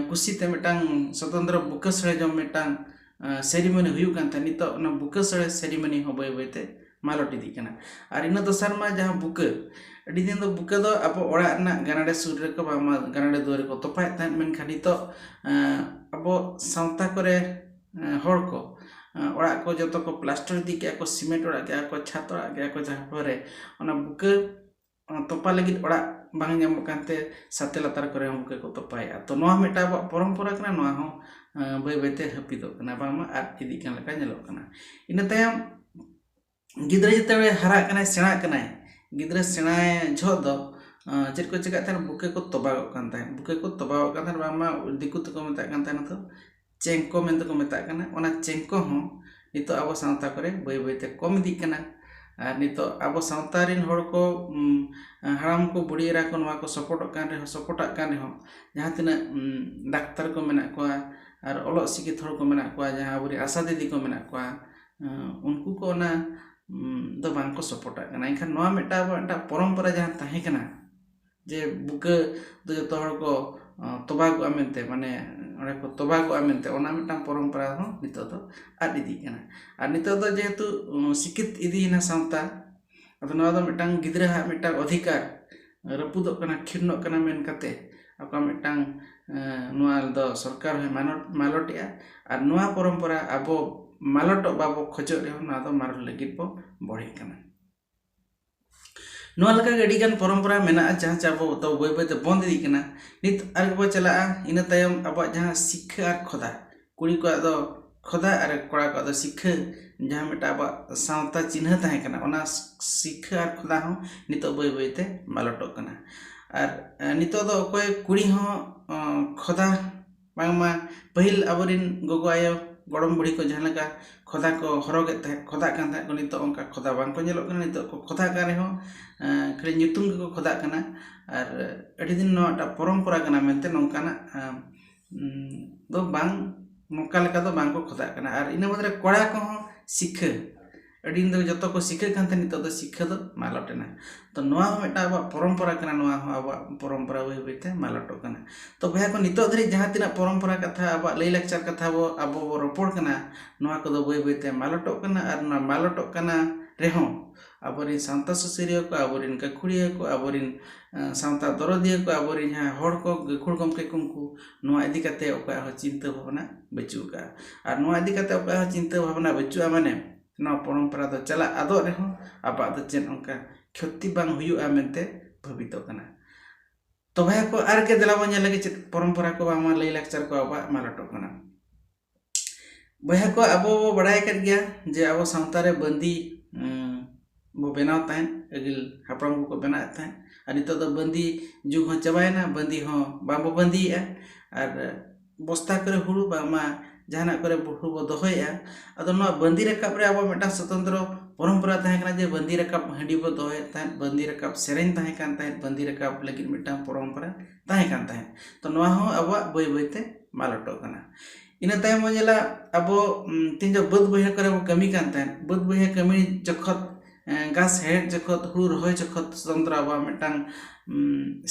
ᱠᱩᱥᱤᱛᱮ ᱢᱤᱫᱴᱟᱝ ᱥᱚᱛᱚᱱᱛᱨᱚ ᱵᱩᱠᱟᱹ ᱥᱚᱲᱮ ᱡᱚᱢ ᱢᱤᱫᱴᱟᱝ ᱥᱮᱨᱤᱢᱚᱱᱤ ᱦᱩᱭᱩᱜ ᱠᱟᱱ ᱛᱟᱦᱮᱸᱫ᱾ ᱱᱤᱛᱚᱜ ᱚᱱᱟ ᱵᱩᱠᱟᱹ ᱥᱚᱲᱮ ᱥᱮᱨᱤᱢᱚᱱᱤ ᱦᱚᱸ ᱵᱟᱹᱭ ᱵᱟᱹᱭᱛᱮ ᱢᱟᱞᱚᱴ ᱤᱫᱤᱜ ᱠᱟᱱᱟ᱾ ᱟᱨ ᱤᱱᱟᱹ ᱫᱚᱥᱟᱨ ᱢᱟ ᱡᱟᱦᱟᱸ ᱵᱩᱠᱟᱹ, ᱟᱹᱰᱤ ᱫᱤᱱ ᱫᱚ ᱵᱩᱠᱟᱹ ᱫᱚ ᱟᱵᱚ ᱚᱲᱟᱜ ᱨᱮᱱᱟᱜ ᱜᱟᱱᱟᱰᱮ ᱥᱩᱨ ᱨᱮᱠᱚ ᱵᱟᱝᱢᱟ ᱜᱟᱱᱟᱰᱮ ᱫᱩᱣᱟᱹᱨ ᱨᱮᱠᱚ ᱛᱚᱯᱟᱭᱮᱫ ᱛᱟᱦᱮᱸᱫ᱾ ᱢᱮᱱᱠᱷᱟᱱ ᱱᱤᱛᱚᱜ ᱟᱵᱚ ᱥᱟᱶᱛᱟ ᱠᱚᱨᱮ ᱦᱚᱲ ᱠᱚ ᱚᱲᱟᱜ ᱠᱚ ᱡᱚᱛᱚ ᱠᱚ ᱯᱞᱟᱥᱴᱟᱨ ᱤᱫᱤ ᱠᱮᱜᱼᱟ ᱠᱚ, ᱥᱤᱢᱮᱱᱴ ᱚᱲᱟᱜ ᱠᱮᱜᱼᱟ ᱠᱚ, ᱪᱷᱟᱛ ᱚᱲᱟᱜ ᱠᱮᱜᱼᱟ ᱠᱚ, ᱡᱟᱦᱟᱸ ᱯᱚᱨᱮ ᱚᱱᱟ ᱵᱩᱠᱟᱹ ᱛᱚᱯᱟ ᱞᱟᱹᱜᱤᱫ ᱚᱲᱟᱜ ᱵᱟᱝ ᱧᱟᱢᱚᱜ ᱠᱟᱱᱛᱮ ᱥᱟᱛᱮ ᱞᱟᱛᱟᱨ ᱠᱚᱨᱮ ᱦᱚᱸ ᱵᱩᱠᱟᱹ ᱠᱚ ᱛᱚᱯᱟᱭᱮᱜᱼᱟ᱾ ᱛᱚ ᱱᱚᱣᱟ ᱢᱤᱫᱴᱟᱝ ᱟᱵᱚᱣᱟᱜ ᱯᱚᱨᱚᱢᱯᱚᱨᱟ ᱠᱟᱱᱟ, ᱱᱚᱣᱟ ᱦᱚᱸ ᱵᱟᱹᱭ ᱵᱟᱹᱭᱛᱮ ᱦᱟᱹᱯᱤᱫᱚᱜ ᱠᱟᱱᱟ, ᱵᱟᱝᱢᱟ ᱟᱫ ᱤᱫᱤᱜ ᱠᱟᱱ ᱞᱮᱠᱟ ᱧᱮᱞᱚᱜ ᱠᱟᱱᱟ᱾ ᱤᱱᱟᱹ ᱛᱟᱭᱚᱢ ᱜᱤᱫᱽᱨᱟᱹ ᱡᱮᱛᱮ ᱦᱟᱨᱟᱜ ᱠᱟᱱᱟᱭ, ᱥᱮᱬᱟᱜ ᱠᱟᱱᱟᱭ, ᱜᱤᱫᱽᱨᱟᱹ ᱥᱮᱬᱟᱭ ᱡᱚᱦᱚᱜ ᱫᱚ ᱪᱮᱫ ᱠᱚ ᱪᱮᱠᱟᱜ ᱛᱟᱦᱮᱸᱫ? ᱵᱩᱠᱟᱹ ᱠᱚ ᱛᱚᱵᱟᱜᱚᱜ ᱠᱟᱱ ᱛᱟᱦᱮᱸᱫ, ᱵᱩᱠᱟᱹ ᱠᱚ ᱛᱚᱵᱟᱜᱚᱜ ᱠᱟᱱ ᱛᱟᱦᱮᱸᱫ, ᱵᱟᱝᱢᱟ ᱫᱤᱠᱩ ᱛᱮᱠᱚ ᱢᱮᱛᱟᱜ ᱠᱟᱱ ᱛᱟᱦᱮᱸᱫ ᱫᱚ ᱪᱮᱝᱠᱚ ᱢᱮᱱᱛᱮ ᱠᱚ ᱢᱮᱛᱟᱜ ᱠᱟᱱᱟ᱾ ᱚᱱᱟ ᱪᱮᱝᱠᱚ ᱦᱚᱸ ᱱᱤᱛᱚᱜ ᱟᱵᱚ ᱥᱟᱶᱛᱟ ᱠᱚᱨᱮ ᱵᱟᱹᱭ ᱵᱟᱹᱭᱛᱮ ᱠᱚᱢ ᱤᱫᱤᱜ ᱠᱟᱱᱟ᱾ ᱟᱨ ᱱᱤᱛᱚᱜ ᱟᱵᱚ ᱥᱟᱶᱛᱟ ᱨᱮᱱ ᱦᱚᱲ ᱠᱚ ᱦᱟᱲᱟᱢ ᱠᱚ, ᱵᱩᱲᱦᱤ ᱮᱨᱟ ᱠᱚ, ᱱᱚᱣᱟ ᱠᱚ ᱥᱚᱯᱚᱴᱚᱜ ᱠᱟᱱ ᱨᱮᱦᱚᱸ, ᱥᱚᱯᱚᱴᱟᱜ ᱠᱟᱱ ᱨᱮᱦᱚᱸ, ᱡᱟᱦᱟᱸ ᱛᱤᱱᱟᱹᱜ ᱰᱟᱠᱛᱟᱨ ᱠᱚ ᱢᱮᱱᱟᱜ ᱠᱚᱣᱟ ᱟᱨ ᱚᱞᱚᱜ ᱥᱤᱠᱷᱤᱛ ᱦᱚᱲ ᱠᱚ ᱢᱮᱱᱟᱜ ᱠᱚᱣᱟ, ᱡᱟᱦᱟᱸ ᱟᱵᱚᱨᱮᱱ ᱟᱥᱟ ᱫᱤᱫᱤ ᱠᱚ ᱢᱮᱱᱟᱜ ᱠᱚᱣᱟ, ᱩᱱᱠᱩ ᱠᱚ ᱚᱱᱟ ᱫᱚ ᱵᱟᱝ ᱠᱚ ᱥᱚᱯᱚᱴᱟᱜ ᱠᱟᱱᱟ᱾ ᱮᱱᱠᱷᱟᱱ ᱱᱚᱣᱟ ᱢᱤᱫᱴᱟᱝ ᱟᱵᱚᱣᱟᱜ ᱢᱤᱫᱴᱟᱝ ᱯᱚᱨᱚᱢᱯᱚᱨᱟ ᱡᱟᱦᱟᱸ ᱛᱟᱦᱮᱸ ᱠᱟᱱᱟ, ᱡᱮ ᱵᱩᱠᱟᱹ ᱫᱚ ᱡᱚᱛᱚ ᱦᱚᱲ ᱠᱚ ᱛᱚᱵᱟᱜᱚᱜᱼᱟ ᱢᱮᱱᱛᱮ, ᱢᱟᱱᱮ ᱚᱸᱰᱮ ᱠᱚ ᱛᱚᱵᱟᱜᱚᱜᱼᱟ ᱢᱮᱱᱛᱮ, ᱚᱱᱟ ᱢᱤᱫᱴᱟᱝ ᱯᱚᱨᱚᱢᱯᱚᱨᱟ ᱦᱚᱸ ᱱᱤᱛᱚᱜ ᱫᱚ ᱟᱫ ᱤᱫᱤᱜ ᱠᱟᱱᱟ᱾ ᱟᱨ ᱱᱤᱛᱚᱜ ᱫᱚ ᱡᱮᱦᱮᱛᱩ ᱥᱤᱠᱷᱤᱛ ᱤᱫᱤᱭᱮᱱᱟ ᱥᱟᱶᱛᱟ, ᱟᱫᱚ ᱱᱚᱣᱟ ᱫᱚ ᱢᱤᱫᱴᱟᱝ ᱜᱤᱫᱽᱨᱟᱹ ᱦᱟᱜ ᱢᱤᱫᱴᱟᱝ ᱚᱫᱷᱤᱠᱟᱨ ᱨᱟᱹᱯᱩᱫᱚᱜ ᱠᱟᱱᱟ, ᱠᱷᱤᱨᱱᱚᱜ ᱠᱟᱱᱟ ᱢᱮᱱ ᱠᱟᱛᱮ ᱟᱠᱚᱣᱟᱜ ᱢᱤᱫᱴᱟᱝ ᱱᱚᱣᱟ ᱫᱚ ᱥᱚᱨᱠᱟᱨ ᱦᱚᱸᱭ ᱢᱟᱱᱚ-, ᱢᱟᱞᱚᱴᱮᱜᱼᱟ᱾ ᱟᱨ ᱱᱚᱣᱟ ᱯᱚᱨᱚᱢᱯᱚᱨᱟ ᱟᱵᱚ ᱢᱟᱞᱚᱴᱚᱜ ᱵᱟᱵᱚ ᱠᱷᱚᱡᱚᱜ ᱨᱮᱦᱚᱸ ᱱᱚᱣᱟ ᱫᱚ ᱢᱟᱞᱚᱴ ᱞᱟᱹᱜᱤᱫ ᱵᱚ ᱵᱚᱲᱦᱮᱜ ᱠᱟᱱᱟ᱾ ᱱᱚᱣᱟ ᱞᱮᱠᱟᱜᱮ ᱟᱹᱰᱤᱜᱟᱱ ᱯᱚᱨᱚᱢᱯᱚᱨᱟ ᱢᱮᱱᱟᱜᱼᱟ, ᱡᱟᱦᱟᱸ ᱪᱮ ᱟᱵᱚ ᱫᱚ ᱵᱟᱹᱭ ᱵᱟᱹᱭᱛᱮ ᱵᱚᱱᱫ ᱤᱫᱤᱜ ᱠᱟᱱᱟ᱾ ᱱᱤᱛ ᱟᱨ ᱵᱚ ᱪᱟᱞᱟᱜᱼᱟ, ᱤᱱᱟᱹ ᱛᱟᱭᱚᱢ ᱟᱵᱚᱣᱟᱜ ᱡᱟᱦᱟᱸ ᱥᱤᱠᱷᱟᱹ ᱟᱨ ᱠᱷᱚᱫᱟ, ᱠᱩᱲᱤ ᱠᱚᱣᱟᱜ ᱫᱚ ᱠᱷᱚᱫᱟ ᱟᱨ ᱠᱚᱲᱟ ᱠᱚᱣᱟᱜ ᱫᱚ ᱥᱤᱠᱷᱟᱹ, ᱡᱟᱦᱟᱸ ᱢᱤᱫᱴᱟᱝ ᱟᱵᱚᱣᱟᱜ ᱥᱟᱶᱛᱟ ᱪᱤᱱᱦᱟᱹ ᱛᱟᱦᱮᱸ ᱠᱟᱱᱟ, ᱚᱱᱟ ᱥᱤᱠᱷᱟᱹ ᱟᱨ ᱠᱷᱚᱫᱟ ᱦᱚᱸ ᱱᱤᱛᱚᱜ ᱵᱟᱹᱭ ᱵᱟᱹᱭᱛᱮ ᱢᱟᱞᱚᱴᱚᱜ ᱠᱟᱱᱟ᱾ ᱟᱨ ᱱᱤᱛᱚᱜ ᱫᱚ ᱚᱠᱚᱭ ᱠᱩᱲᱤ ᱦᱚᱸ ᱠᱷᱚᱫᱟ, ᱵᱟᱝᱢᱟ ᱯᱟᱹᱦᱤᱞ ᱟᱵᱚᱨᱮᱱ ᱜᱚᱜᱚ ᱟᱭᱳ ᱜᱚᱲᱚᱢ ᱵᱩᱲᱦᱤ ᱠᱚ ᱡᱟᱦᱟᱸ ᱞᱮᱠᱟ ᱠᱷᱚᱫᱟ ᱠᱚ ᱦᱚᱨᱚᱜᱮᱫ ᱛᱟᱦᱮᱸᱫ, ᱠᱷᱚᱫᱟᱜ ᱠᱟᱱ ᱛᱟᱦᱮᱸᱫ ᱠᱚ, ᱱᱤᱛᱚᱜ ᱚᱱᱠᱟ ᱠᱷᱚᱫᱟ ᱵᱟᱝ ᱠᱚ ᱧᱮᱞᱚᱜ ᱠᱟᱱᱟ᱾ ᱱᱤᱛᱚᱜ ᱠᱚ ᱠᱷᱚᱫᱟᱜ ᱠᱟᱱ ᱨᱮᱦᱚᱸ ᱠᱷᱟᱹᱞᱤ ᱧᱩᱛᱩᱢ ᱜᱮᱠᱚ ᱠᱷᱚᱫᱟᱜ ᱠᱟᱱᱟ᱾ ᱟᱨ ᱟᱹᱰᱤ ᱫᱤᱱ ᱱᱚᱣᱟ ᱢᱤᱫᱴᱟᱝ ᱯᱚᱨᱚᱢᱯᱚᱨᱟ ᱠᱟᱱᱟ ᱢᱮᱱᱛᱮ ᱱᱚᱝᱠᱟᱱᱟᱜ ᱫᱚ ᱵᱟᱝ, ᱱᱚᱝᱠᱟ ᱞᱮᱠᱟ ᱫᱚ ᱵᱟᱝ ᱠᱚ ᱠᱷᱚᱫᱟᱜ ᱠᱟᱱᱟ᱾ ᱟᱨ ᱤᱱᱟᱹ ᱢᱩᱫᱽᱨᱮ ᱠᱚᱲᱟ ᱠᱚᱦᱚᱸ ᱥᱤᱠᱷᱟᱹ, ᱟᱹᱰᱤ ᱫᱤᱱ ᱫᱚ ᱡᱚᱛᱚ ᱠᱚ ᱥᱤᱠᱷᱟᱹᱜ ᱠᱟᱱ ᱛᱟᱦᱮᱸᱫ, ᱱᱤᱛᱚᱜ ᱫᱚ ᱥᱤᱠᱷᱟᱹ ᱫᱚ ᱢᱟᱞᱚᱴ ᱮᱱᱟ᱾ ᱛᱚ ᱱᱚᱣᱟ ᱦᱚᱸ ᱢᱤᱫᱴᱟᱝ ᱟᱵᱚᱣᱟᱜ ᱯᱚᱨᱚᱢᱯᱚᱨᱟ ᱠᱟᱱᱟ, ᱱᱚᱣᱟ ᱦᱚᱸ ᱟᱵᱚᱣᱟᱜ ᱯᱚᱨᱚᱢᱯᱚᱨᱟ ᱵᱟᱹᱭ ᱵᱟᱹᱭᱛᱮ ᱢᱟᱞᱚᱴᱚᱜ ᱠᱟᱱᱟ᱾ ᱛᱚ ᱵᱚᱭᱦᱟ ᱠᱚ, ᱱᱤᱛᱚᱜ ᱫᱷᱟᱹᱨᱤᱡ ᱡᱟᱦᱟᱸ ᱛᱤᱱᱟᱹᱜ ᱯᱚᱨᱚᱢᱯᱚᱨᱟ ᱠᱟᱛᱷᱟ, ᱟᱵᱚᱣᱟᱜ ᱞᱟᱹᱭ ᱞᱟᱠᱪᱟᱨ ᱠᱟᱛᱷᱟ ᱵᱚ, ᱟᱵᱚ ᱵᱚ ᱨᱚᱯᱚᱲ ᱠᱟᱱᱟ, ᱱᱚᱣᱟ ᱠᱚᱫᱚ ᱵᱟᱹᱭ ᱵᱟᱹᱭᱛᱮ ᱢᱟᱞᱚᱴᱚᱜ ᱠᱟᱱᱟ᱾ ᱟᱨ ᱱᱚᱣᱟ ᱢᱟᱞᱚᱴᱚᱜ ᱠᱟᱱᱟ ᱨᱮᱦᱚᱸ ᱟᱵᱚᱨᱮᱱ ᱥᱟᱶᱛᱟ ᱥᱩᱥᱟᱹᱨᱤᱭᱟᱹ ᱠᱚ, ᱟᱵᱚᱨᱮᱱ ᱜᱟᱹᱠᱷᱩᱲᱤᱭᱟᱹ ᱠᱚ, ᱟᱵᱚᱨᱮᱱ ᱥᱟᱶᱛᱟ ᱫᱚᱨᱚᱫᱤᱭᱟᱹ ᱠᱚ, ᱟᱵᱚᱨᱮᱱ ᱡᱟᱦᱟᱸ ᱦᱚᱲ ᱠᱚ, ᱜᱟᱹᱠᱷᱩᱲ ᱜᱚᱢᱠᱮ ᱠᱚ, ᱩᱱᱠᱩ ᱱᱚᱣᱟ ᱤᱫᱤ ᱠᱟᱛᱮ ᱚᱠᱚᱭᱟᱜ ᱦᱚᱸ ᱪᱤᱱᱛᱟᱹ ᱵᱷᱟᱵᱽᱱᱟ ᱵᱟᱹᱪᱩᱜ ᱟᱠᱟᱫᱼᱟ᱾ ᱟᱨ ᱱᱚᱣᱟ ᱤᱫᱤ ᱠᱟᱛᱮ ᱚᱠᱚᱭᱟᱜ ᱦᱚᱸ ᱪᱤᱱᱛᱟᱹ ᱵᱷᱟᱵᱽᱱᱟ ᱵᱟᱹᱪᱩᱜᱼᱟ, ᱢᱟᱱᱮ ᱱᱚᱣᱟ ᱯᱚᱨᱚᱢᱯᱚᱨᱟ ᱫᱚ ᱪᱟᱞᱟᱜ ᱟᱫᱚᱜ ᱨᱮᱦᱚᱸ ᱟᱵᱚᱣᱟᱜ ᱫᱚ ᱪᱮᱫ ᱚᱱᱠᱟ ᱠᱷᱚᱛᱤ ᱵᱟᱝ ᱦᱩᱭᱩᱜᱼᱟ ᱢᱮᱱᱛᱮ ᱵᱷᱟᱹᱵᱤᱛᱚᱜ ᱠᱟᱱᱟ᱾ ᱛᱚ ᱵᱚᱭᱦᱟ ᱠᱚ, ᱟᱨ ᱜᱮ ᱫᱮᱞᱟ ᱵᱚᱱ ᱧᱮᱞ ᱞᱮᱜᱮ ᱪᱮᱫ ᱯᱚᱨᱚᱢᱯᱚᱨᱟ ᱠᱚ ᱵᱟᱝᱢᱟ ᱞᱟᱹᱭ ᱞᱟᱠᱪᱟᱨ ᱠᱚ ᱟᱵᱚᱣᱟᱜ ᱢᱟᱞᱚᱴᱚᱜ ᱠᱟᱱᱟ᱾ ᱵᱚᱭᱦᱟ ᱠᱚ, ᱟᱵᱚ ᱵᱚ ᱵᱟᱲᱟᱭ ᱟᱠᱟᱫ ᱜᱮᱭᱟ ᱡᱮ ᱟᱵᱚ ᱥᱟᱶᱛᱟ ᱨᱮ ᱵᱟᱸᱫᱤ ᱵᱚ ᱵᱮᱱᱟᱣ ᱛᱟᱦᱮᱸᱫ, ᱟᱹᱜᱤᱞ ᱦᱟᱯᱲᱟᱢ ᱠᱚᱠᱚ ᱵᱮᱱᱟᱣᱮᱫ ᱛᱟᱦᱮᱸᱫ᱾ ᱟᱨ ᱱᱤᱛᱚᱜ ᱫᱚ ᱵᱟᱸᱫᱤ ᱡᱩᱜᱽ ᱦᱚᱸ ᱪᱟᱵᱟᱭᱮᱱᱟ, ᱵᱟᱸᱫᱤ ᱦᱚᱸ ᱵᱟᱝᱵᱚ ᱵᱟᱸᱫᱤᱭᱮᱫᱼᱟ᱾ ᱟᱨ ᱵᱚᱥᱛᱟ ᱠᱚᱨᱮ ᱦᱩᱲᱩ ᱵᱟᱝᱢᱟ ᱡᱟᱦᱟᱱᱟᱜ ᱠᱚᱨᱮ ᱦᱩᱲᱩ ᱵᱚ ᱫᱚᱦᱚᱭᱮᱫᱼᱟ᱾ ᱟᱫᱚ ᱱᱚᱣᱟ ᱵᱟᱸᱫᱤ ᱨᱟᱠᱟᱵ ᱨᱮ ᱟᱵᱚ ᱢᱤᱫᱴᱟᱝ ᱥᱚᱛᱚᱱᱛᱨᱚ ᱯᱚᱨᱚᱢᱯᱚᱨᱟ ᱛᱟᱦᱮᱸ ᱠᱟᱱᱟ ᱡᱮ ᱵᱟᱸᱫᱤ ᱨᱟᱠᱟᱵ ᱦᱟᱺᱰᱤ ᱵᱚ ᱫᱚᱦᱚᱭᱮᱫ ᱛᱟᱦᱮᱸᱫ, ᱵᱟᱸᱫᱤ ᱨᱟᱠᱟᱵ ᱥᱮᱨᱮᱧ ᱛᱟᱦᱮᱸ ᱠᱟᱱ ᱛᱟᱦᱮᱸᱫ, ᱵᱟᱸᱫᱤ ᱨᱟᱠᱟᱵ ᱞᱟᱹᱜᱤᱫ ᱢᱤᱫᱴᱟᱝ ᱯᱚᱨᱚᱢᱯᱚᱨᱟ ᱛᱟᱦᱮᱸ ᱠᱟᱱ ᱛᱟᱦᱮᱸᱫ᱾ ᱛᱚ ᱱᱚᱣᱟ ᱦᱚᱸ ᱟᱵᱚᱣᱟᱜ ᱵᱟᱹᱭ ᱵᱟᱹᱭᱛᱮ ᱢᱟᱞᱚᱴᱚᱜ ᱠᱟᱱᱟ᱾ ᱤᱱᱟᱹ ᱛᱟᱭᱚᱢ ᱵᱚᱱ ᱧᱮᱞᱟ, ᱟᱵᱚ ᱛᱤᱦᱤᱧ ᱫᱚ ᱵᱟᱹᱫᱽ ᱵᱟᱹᱭᱦᱟᱹᱲ ᱠᱚᱨᱮ ᱵᱚ ᱠᱟᱹᱢᱤ ᱠᱟᱱ ᱛᱟᱦᱮᱸᱫ, ᱵᱟᱹᱫᱽ ᱵᱟᱹᱭᱦᱟᱹᱲ ᱠᱟᱹᱢᱤ ᱡᱚᱠᱷᱚᱱ ᱜᱷᱟᱥ ᱦᱮᱲᱦᱮᱫ ᱡᱚᱠᱷᱚᱱ, ᱦᱩᱲᱩ ᱨᱚᱦᱚᱭ ᱡᱚᱠᱷᱚᱱ ᱥᱚᱛᱚᱱᱛᱨᱚ ᱟᱵᱚᱣᱟᱜ ᱢᱤᱫᱴᱟᱝ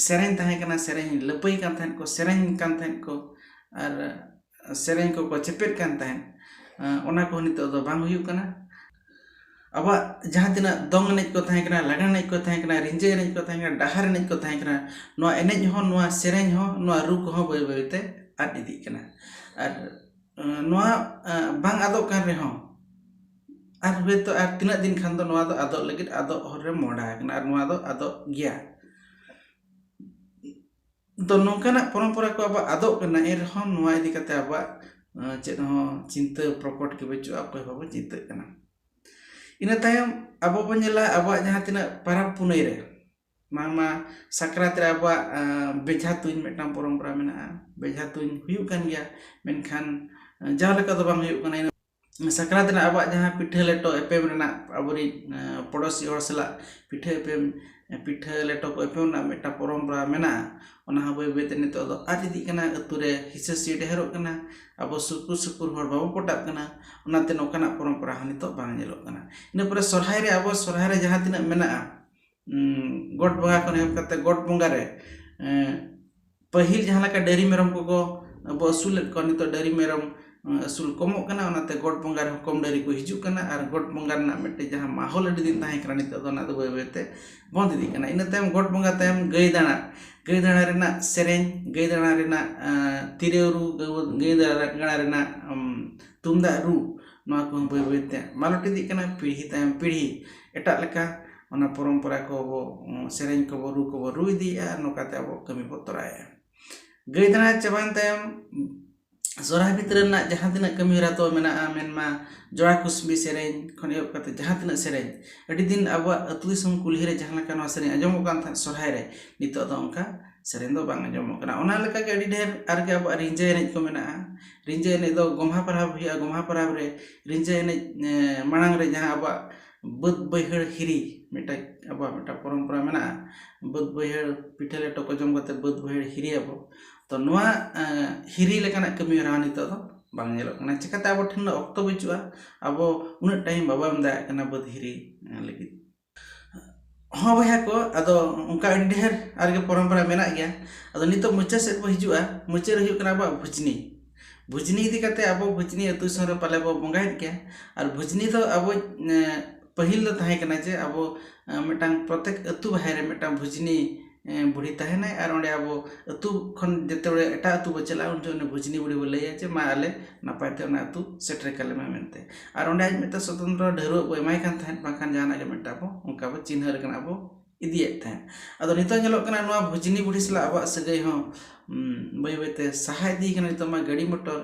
ᱥᱮᱨᱮᱧ ᱛᱟᱦᱮᱸ ᱠᱟᱱᱟ, ᱥᱮᱨᱮᱧ ᱞᱟᱹᱯᱟᱹᱭ ᱠᱟᱱ ᱛᱟᱦᱮᱸᱫ ᱠᱚ, ᱥᱮᱨᱮᱧ ᱠᱟᱱ ᱛᱟᱦᱮᱸᱫ ᱠᱚ, ᱟᱨ ᱥᱮᱨᱮᱧ ᱠᱚᱠᱚ ᱪᱮᱯᱮᱫ ᱠᱟᱱ ᱛᱟᱦᱮᱸᱫ᱾ ᱚᱱᱟ ᱠᱚᱦᱚᱸ ᱱᱤᱛᱚᱜ ᱫᱚ ᱵᱟᱝ ᱦᱩᱭᱩᱜ ᱠᱟᱱᱟ᱾ ᱟᱵᱚᱣᱟᱜ ᱡᱟᱦᱟᱸ ᱛᱤᱱᱟᱹᱜ ᱫᱚᱝ ᱮᱱᱮᱡ ᱠᱚ ᱛᱟᱦᱮᱸ ᱠᱟᱱᱟ, ᱞᱟᱜᱽᱬᱮ ᱮᱱᱮᱡ ᱠᱚ ᱛᱟᱦᱮᱸ ᱠᱟᱱᱟ, ᱨᱤᱸᱡᱟᱹ ᱮᱱᱮᱡ ᱠᱚ ᱛᱟᱦᱮᱸ ᱠᱟᱱᱟ, ᱰᱟᱦᱟᱨ ᱮᱱᱮᱡ ᱠᱚ ᱛᱟᱦᱮᱸ ᱠᱟᱱᱟ, ᱱᱚᱣᱟ ᱮᱱᱮᱡ ᱦᱚᱸ, ᱱᱚᱣᱟ ᱥᱮᱨᱮᱧ ᱦᱚᱸ, ᱱᱚᱣᱟ ᱨᱩ ᱠᱚᱦᱚᱸ ᱵᱟᱹᱭ ᱵᱟᱹᱭᱛᱮ ᱟᱫ ᱤᱫᱤᱜ ᱠᱟᱱᱟ᱾ ᱟᱨ ᱱᱚᱣᱟ ᱵᱟᱝ ᱟᱫᱚᱜ ᱠᱟᱱ ᱨᱮᱦᱚᱸ ᱟᱨ ᱦᱚᱭᱛᱳ ᱟᱨ ᱛᱤᱱᱟᱹᱜ ᱫᱤᱱ ᱠᱷᱟᱱ ᱫᱚ ᱱᱚᱣᱟ ᱫᱚ ᱟᱫᱚᱜ ᱞᱟᱹᱜᱤᱫ ᱟᱫᱚᱜ ᱦᱚᱨ ᱨᱮ ᱢᱚᱦᱰᱟ ᱟᱠᱟᱱᱟ, ᱟᱨ ᱱᱚᱣᱟ ᱫᱚ ᱟᱫᱚᱜ ᱜᱮᱭᱟ᱾ ᱛᱚ ᱱᱚᱝᱠᱟᱱᱟᱜ ᱯᱚᱨᱚᱢᱯᱚᱨᱟ ᱠᱚ ᱟᱵᱚᱣᱟᱜ ᱟᱫᱚᱜ ᱠᱟᱱᱟ, ᱮᱱ ᱨᱮᱦᱚᱸ ᱱᱚᱣᱟ ᱤᱫᱤ ᱠᱟᱛᱮ ᱟᱵᱚᱣᱟᱜ ᱪᱮᱫ ᱦᱚᱸ ᱪᱤᱱᱛᱟᱹ ᱯᱨᱚᱠᱚᱴ ᱜᱮ ᱵᱟᱹᱪᱩᱜᱼᱟ, ᱚᱠᱚᱭ ᱦᱚᱸ ᱵᱟᱵᱚ ᱪᱤᱱᱛᱟᱹᱜ ᱠᱟᱱᱟ᱾ ᱤᱱᱟᱹ ᱛᱟᱭᱚᱢ ᱟᱵᱚ ᱵᱚᱱ ᱧᱮᱞᱟ ᱟᱵᱚᱣᱟᱜ ᱡᱟᱦᱟᱸ ᱛᱤᱱᱟᱹᱜ ᱯᱟᱨᱟᱵᱽ ᱯᱩᱱᱟᱹᱭ ᱨᱮ, ᱵᱟᱝᱢᱟ ᱥᱟᱠᱨᱟᱛ ᱨᱮ ᱟᱵᱚᱣᱟᱜ ᱵᱮᱡᱷᱟ ᱛᱩᱧ ᱢᱤᱫᱴᱟᱝ ᱯᱚᱨᱚᱢᱯᱚᱨᱟ ᱢᱮᱱᱟᱜᱼᱟ᱾ ᱵᱮᱡᱷᱟ ᱛᱩᱧ ᱦᱩᱭᱩᱜ ᱠᱟᱱ ᱜᱮᱭᱟ, ᱢᱮᱱᱠᱷᱟᱱ ᱡᱟᱣ ᱞᱮᱠᱟ ᱫᱚ ᱵᱟᱝ ᱦᱩᱭᱩᱜ ᱠᱟᱱᱟ᱾ ᱥᱟᱠᱨᱟᱛ ᱨᱮᱱᱟᱜ ᱟᱵᱚᱣᱟᱜ ᱡᱟᱦᱟᱸ ᱯᱤᱴᱷᱟᱹ ᱞᱮᱴᱚ ᱮᱯᱮᱢ ᱨᱮᱱᱟᱜ ᱟᱵᱚᱨᱤᱡ ᱯᱚᱲᱚᱥᱤ ᱦᱚᱲ ᱥᱟᱞᱟᱜ ᱯᱤᱴᱷᱟᱹ ᱮᱯᱮᱢ ᱯᱤᱴᱷᱟᱹ ᱞᱮᱴᱚ ᱠᱚ ᱮᱯᱮᱢ ᱨᱮᱱᱟᱜ ᱢᱤᱫᱴᱟᱝ ᱯᱚᱨᱚᱢᱯᱚᱨᱟ ᱢᱮᱱᱟᱜᱼᱟ, ᱚᱱᱟ ᱦᱚᱸ ᱵᱟᱹᱭ ᱵᱟᱹᱭᱛᱮ ᱱᱤᱛᱚᱜ ᱫᱚ ᱟᱫ ᱤᱫᱤᱜ ᱠᱟᱱᱟ᱾ ᱟᱹᱛᱩ ᱨᱮ ᱦᱤᱥᱟᱹ ᱥᱩᱭᱟᱹ ᱰᱷᱮᱨᱚᱜ ᱠᱟᱱᱟ, ᱟᱵᱚ ᱥᱩᱨ ᱥᱩᱯᱩᱨ ᱦᱚᱲ ᱵᱟᱵᱚ ᱯᱚᱴᱟᱜ ᱠᱟᱱᱟ, ᱚᱱᱟᱛᱮ ᱱᱚᱝᱠᱟᱱᱟᱜ ᱯᱚᱨᱚᱢᱯᱚᱨᱟ ᱦᱚᱸ ᱱᱤᱛᱚᱜ ᱵᱟᱝ ᱧᱮᱞᱚᱜ ᱠᱟᱱᱟ᱾ ᱤᱱᱟᱹ ᱯᱚᱨᱮ ᱥᱚᱨᱦᱟᱭ ᱨᱮ, ᱟᱵᱚ ᱥᱚᱨᱦᱟᱭ ᱨᱮ ᱡᱟᱦᱟᱸ ᱛᱤᱱᱟᱹᱜ ᱢᱮᱱᱟᱜᱼᱟ, ᱜᱚᱴ ᱵᱚᱸᱜᱟ ᱠᱷᱚᱱ ᱮᱦᱚᱵ ᱠᱟᱛᱮ ᱜᱚᱴ ᱵᱚᱸᱜᱟ ᱨᱮ ᱯᱟᱹᱦᱤᱞ ᱡᱟᱦᱟᱸ ᱞᱮᱠᱟ ᱰᱟᱹᱨᱤ ᱢᱮᱨᱚᱢ ᱠᱚᱠᱚ ᱵᱚ ᱟᱹᱥᱩᱞᱮᱫ ᱠᱚᱣᱟ, ᱱᱤᱛᱚᱜ ᱰᱟᱹᱨᱤ ᱢᱮᱨᱚᱢ ᱟᱹᱥᱩᱞ ᱠᱚᱢᱚᱜ ᱠᱟᱱᱟ, ᱚᱱᱟᱛᱮ ᱜᱚᱴ ᱵᱚᱸᱜᱟ ᱨᱮᱦᱚᱸ ᱠᱚᱢ ᱰᱟᱹᱨᱤ ᱠᱚ ᱦᱤᱡᱩᱜ ᱠᱟᱱᱟ᱾ ᱟᱨ ᱜᱚᱴ ᱵᱚᱸᱜᱟ ᱨᱮᱱᱟᱜ ᱢᱤᱫᱴᱮᱱ ᱡᱟᱦᱟᱸ ᱢᱟᱦᱚᱞ ᱟᱹᱰᱤ ᱫᱤᱱ ᱛᱟᱦᱮᱸ ᱠᱟᱱᱟ, ᱱᱤᱛᱚᱜ ᱫᱚ ᱚᱱᱟ ᱫᱚ ᱵᱟᱹᱭ ᱵᱟᱹᱭᱛᱮ ᱵᱚᱱᱫ ᱤᱫᱤᱜ ᱠᱟᱱᱟ᱾ ᱤᱱᱟᱹ ᱛᱟᱭᱚᱢ ᱜᱚᱴ ᱵᱚᱸᱜᱟ ᱛᱟᱭᱚᱢ ᱜᱟᱹᱭ ᱫᱟᱬᱟ, ᱜᱟᱹᱭ ᱫᱟᱬᱟ ᱨᱮᱱᱟᱜ ᱥᱮᱨᱮᱧ, ᱜᱟᱹᱭ ᱫᱟᱬᱟ ᱨᱮᱱᱟᱜ ᱛᱤᱨᱭᱳ ᱨᱩ, ᱜᱟᱹᱭ ᱫᱟᱬᱟ ᱨᱮᱱᱟᱜ ᱛᱩᱢᱫᱟᱜ ᱨᱩ, ᱱᱚᱣᱟ ᱠᱚᱦᱚᱸ ᱵᱟᱹᱭ ᱵᱟᱹᱭᱛᱮ ᱢᱟᱞᱚᱴ ᱤᱫᱤᱜ ᱠᱟᱱᱟ᱾ ᱯᱤᱲᱦᱤ ᱛᱟᱭᱚᱢ ᱯᱤᱲᱦᱤ ᱮᱴᱟᱜ ᱞᱮᱠᱟ ᱚᱱᱟ ᱯᱚᱨᱚᱢᱯᱚᱨᱟ ᱠᱚᱵᱚ, ᱥᱮᱨᱮᱧ ᱠᱚᱵᱚ, ᱨᱩ ᱠᱚᱵᱚ ᱨᱩ ᱤᱫᱤᱭᱮᱫᱼᱟ, ᱟᱨ ᱱᱚᱝᱠᱟᱛᱮ ᱟᱵᱚ ᱠᱟᱹᱢᱤ ᱵᱚ ᱛᱚᱨᱟᱣᱮᱫᱼᱟ᱾ ᱜᱟᱹᱭ ᱫᱟᱬᱟ ᱪᱟᱵᱟᱭᱮᱱ ᱛᱟᱭᱚᱢ ᱥᱚᱨᱦᱟᱭ ᱵᱷᱤᱛᱨᱤ ᱨᱮᱱᱟᱜ ᱡᱟᱦᱟᱸ ᱛᱤᱱᱟᱹᱜ ᱠᱟᱹᱢᱤ ᱦᱚᱨᱟ ᱛᱚ ᱢᱮᱱᱟᱜᱼᱟ, ᱢᱮᱱᱢᱟ ᱡᱚᱲᱟ ᱠᱩᱥᱵᱤ ᱥᱮᱨᱮᱧ ᱠᱷᱚᱱ ᱮᱦᱚᱵ ᱠᱟᱛᱮ ᱡᱟᱦᱟᱸ ᱛᱤᱱᱟᱹᱜ ᱥᱮᱨᱮᱧ, ᱟᱹᱰᱤ ᱫᱤᱱ ᱟᱵᱚᱣᱟᱜ ᱟᱹᱛᱩ ᱫᱤᱥᱚᱢ ᱠᱩᱞᱦᱤ ᱨᱮ ᱡᱟᱦᱟᱸ ᱞᱮᱠᱟ ᱱᱚᱣᱟ ᱥᱮᱨᱮᱧ ᱟᱸᱡᱚᱢᱚᱜ ᱠᱟᱱ ᱛᱟᱦᱮᱸᱫ ᱥᱚᱨᱦᱟᱭ ᱨᱮ, ᱱᱤᱛᱚᱜ ᱫᱚ ᱚᱱᱠᱟ ᱥᱮᱨᱮᱧ ᱫᱚ ᱵᱟᱝ ᱟᱸᱡᱚᱢᱚᱜ ᱠᱟᱱᱟ᱾ ᱚᱱᱟ ᱞᱮᱠᱟᱜᱮ ᱟᱹᱰᱤ ᱰᱷᱮᱨ ᱟᱨᱜᱮ ᱟᱵᱚᱣᱟᱜ ᱨᱤᱸᱡᱟᱹ ᱮᱱᱮᱡ ᱠᱚ ᱢᱮᱱᱟᱜᱼᱟ᱾ ᱨᱤᱸᱡᱟᱹ ᱮᱱᱮᱡ ᱫᱚ ᱜᱚᱢᱦᱟ ᱯᱟᱨᱟᱵᱽ ᱦᱩᱭᱩᱜᱼᱟ᱾ ᱜᱚᱢᱦᱟ ᱯᱟᱨᱟᱵᱽ ᱨᱮ ᱨᱤᱸᱡᱟᱹ ᱮᱱᱮᱡ ᱢᱟᱲᱟᱝ ᱨᱮ ᱡᱟᱦᱟᱸ ᱟᱵᱚᱣᱟᱜ ᱵᱟᱹᱫᱽ ᱵᱟᱹᱭᱦᱟᱹᱲ ᱦᱤᱨᱤ ᱢᱤᱫᱴᱟᱝ ᱟᱵᱚᱣᱟᱜ ᱢᱤᱫᱴᱟᱝ ᱯᱚᱨᱚᱢᱯᱚᱨᱟ ᱢᱮᱱᱟᱜᱼᱟ, ᱵᱟᱹᱫᱽ ᱵᱟᱹᱭᱦᱟᱹᱲ ᱯᱤᱴᱷᱟᱹ ᱞᱮᱴᱚ ᱠᱚ ᱡᱚᱢ ᱠᱟᱛᱮ ᱵᱟᱹᱫᱽ ᱵᱟᱹᱭᱦᱟᱹᱲ ᱦᱤᱨᱤᱭᱟᱵᱚ᱾ ᱛᱚ ᱱᱚᱣᱟ ᱦᱤᱨᱤ ᱞᱮᱠᱟᱱᱟᱜ ᱠᱟᱹᱢᱤ ᱦᱚᱨᱟ ᱦᱚᱸ ᱱᱤᱛᱚᱜ ᱫᱚ ᱵᱟᱝ ᱧᱮᱞᱚᱜ ᱠᱟᱱᱟ᱾ ᱪᱤᱠᱟᱹᱛᱮ ᱟᱵᱚ ᱴᱷᱮᱱ ᱫᱚ ᱚᱠᱛᱚ ᱵᱟᱹᱪᱩᱜᱼᱟ, ᱟᱵᱚ ᱩᱱᱟᱹᱜ ᱴᱟᱭᱤᱢ ᱵᱟᱵᱚ ᱮᱢ ᱫᱟᱲᱮᱭᱟᱜ ᱠᱟᱱᱟ ᱵᱟᱹᱫᱽ ᱦᱤᱨᱤ ᱞᱟᱹᱜᱤᱫ᱾ ᱦᱚᱸ ᱵᱚᱭᱦᱟ ᱠᱚ, ᱟᱫᱚ ᱚᱱᱠᱟ ᱟᱹᱰᱤ ᱰᱷᱮᱨ ᱟᱨᱜᱮ ᱯᱚᱨᱚᱢᱯᱚᱨᱟ ᱢᱮᱱᱟᱜ ᱜᱮᱭᱟ᱾ ᱟᱫᱚ ᱱᱤᱛᱚᱜ ᱢᱩᱪᱟᱹᱫ ᱥᱮᱫ ᱵᱚ ᱦᱤᱡᱩᱜᱼᱟ᱾ ᱢᱩᱪᱟᱹᱫ ᱨᱮ ᱦᱩᱭᱩᱜ ᱠᱟᱱᱟ ᱟᱵᱚᱣᱟᱜ ᱵᱷᱩᱡᱽᱱᱤ᱾ ᱵᱷᱩᱡᱽᱱᱤ ᱤᱫᱤ ᱠᱟᱛᱮ ᱟᱵᱚ ᱵᱷᱩᱡᱽᱱᱤ ᱟᱹᱛᱩ ᱫᱤᱥᱚᱢ ᱨᱮ ᱯᱟᱞᱮ ᱵᱚ ᱵᱚᱸᱜᱟᱭᱮᱫ ᱜᱮᱭᱟ᱾ ᱟᱨ ᱵᱷᱩᱡᱽᱱᱤ ᱫᱚ ᱟᱵᱚ ᱯᱟᱹᱦᱤᱞ ᱫᱚ ᱛᱟᱦᱮᱸ ᱠᱟᱱᱟ ᱡᱮ ᱟᱵᱚ ᱢᱤᱫᱴᱟᱝ ᱯᱨᱚᱛᱮᱠ ᱟᱹᱛᱩ ᱵᱟᱦᱮᱨ ᱨᱮ ᱢᱤᱫᱴᱟᱝ ᱵᱷᱩᱡᱽᱱᱤ ᱵᱩᱲᱦᱤ ᱛᱟᱦᱮᱱᱟᱭ, ᱟᱨ ᱚᱸᱰᱮ ᱟᱵᱚ ᱟᱹᱛᱩ ᱠᱷᱚᱱ ᱡᱮᱛᱮ ᱮᱴᱟᱜ ᱟᱹᱛᱩ ᱵᱚ ᱪᱟᱞᱟᱜᱼᱟ, ᱩᱱ ᱡᱚᱠᱷᱚᱱ ᱩᱱᱤ ᱵᱷᱩᱡᱽᱱᱤ ᱵᱩᱲᱦᱤ ᱵᱚ ᱞᱟᱹᱭᱟ ᱡᱮ, "ᱢᱟ ᱟᱞᱮ ᱱᱟᱯᱟᱭ ᱛᱮ ᱚᱱᱟ ᱟᱹᱛᱩ ᱥᱮᱴᱮᱨ ᱠᱟᱞᱮ ᱢᱮ" ᱢᱮᱱᱛᱮ᱾ ᱟᱨ ᱚᱸᱰᱮ ᱟᱡ ᱢᱤᱫᱴᱟᱝ ᱥᱚᱛᱚᱱᱛᱨᱚ ᱰᱷᱟᱹᱨᱣᱟᱹᱜ ᱵᱚ ᱮᱢᱟᱭ ᱠᱟᱱ ᱛᱟᱦᱮᱸᱫ, ᱵᱟᱝᱠᱷᱟᱱ ᱡᱟᱦᱟᱱᱟᱜ ᱜᱮ ᱢᱤᱫᱴᱟᱝ ᱵᱚ ᱚᱱᱠᱟ ᱵᱚ ᱪᱤᱱᱦᱟᱹ ᱞᱮᱠᱟᱱᱟᱜ ᱵᱚ ᱤᱫᱤᱭᱮᱫ ᱛᱟᱦᱮᱸᱫ᱾ ᱟᱫᱚ ᱱᱤᱛᱚᱜ ᱧᱮᱞᱚᱜ ᱠᱟᱱᱟ, ᱱᱚᱣᱟ ᱵᱷᱩᱡᱽᱱᱤ ᱵᱩᱲᱦᱤ ᱥᱟᱞᱟᱜ ᱟᱵᱚᱣᱟᱜ ᱥᱟᱹᱜᱟᱹᱭ ᱦᱚᱸ ᱵᱟᱹᱭ ᱵᱟᱹᱭᱛᱮ ᱥᱟᱦᱟ ᱤᱫᱤ ᱠᱟᱱᱟ᱾ ᱱᱤᱛᱚᱜ ᱢᱟ ᱜᱟᱹᱰᱤ ᱢᱚᱴᱚᱨ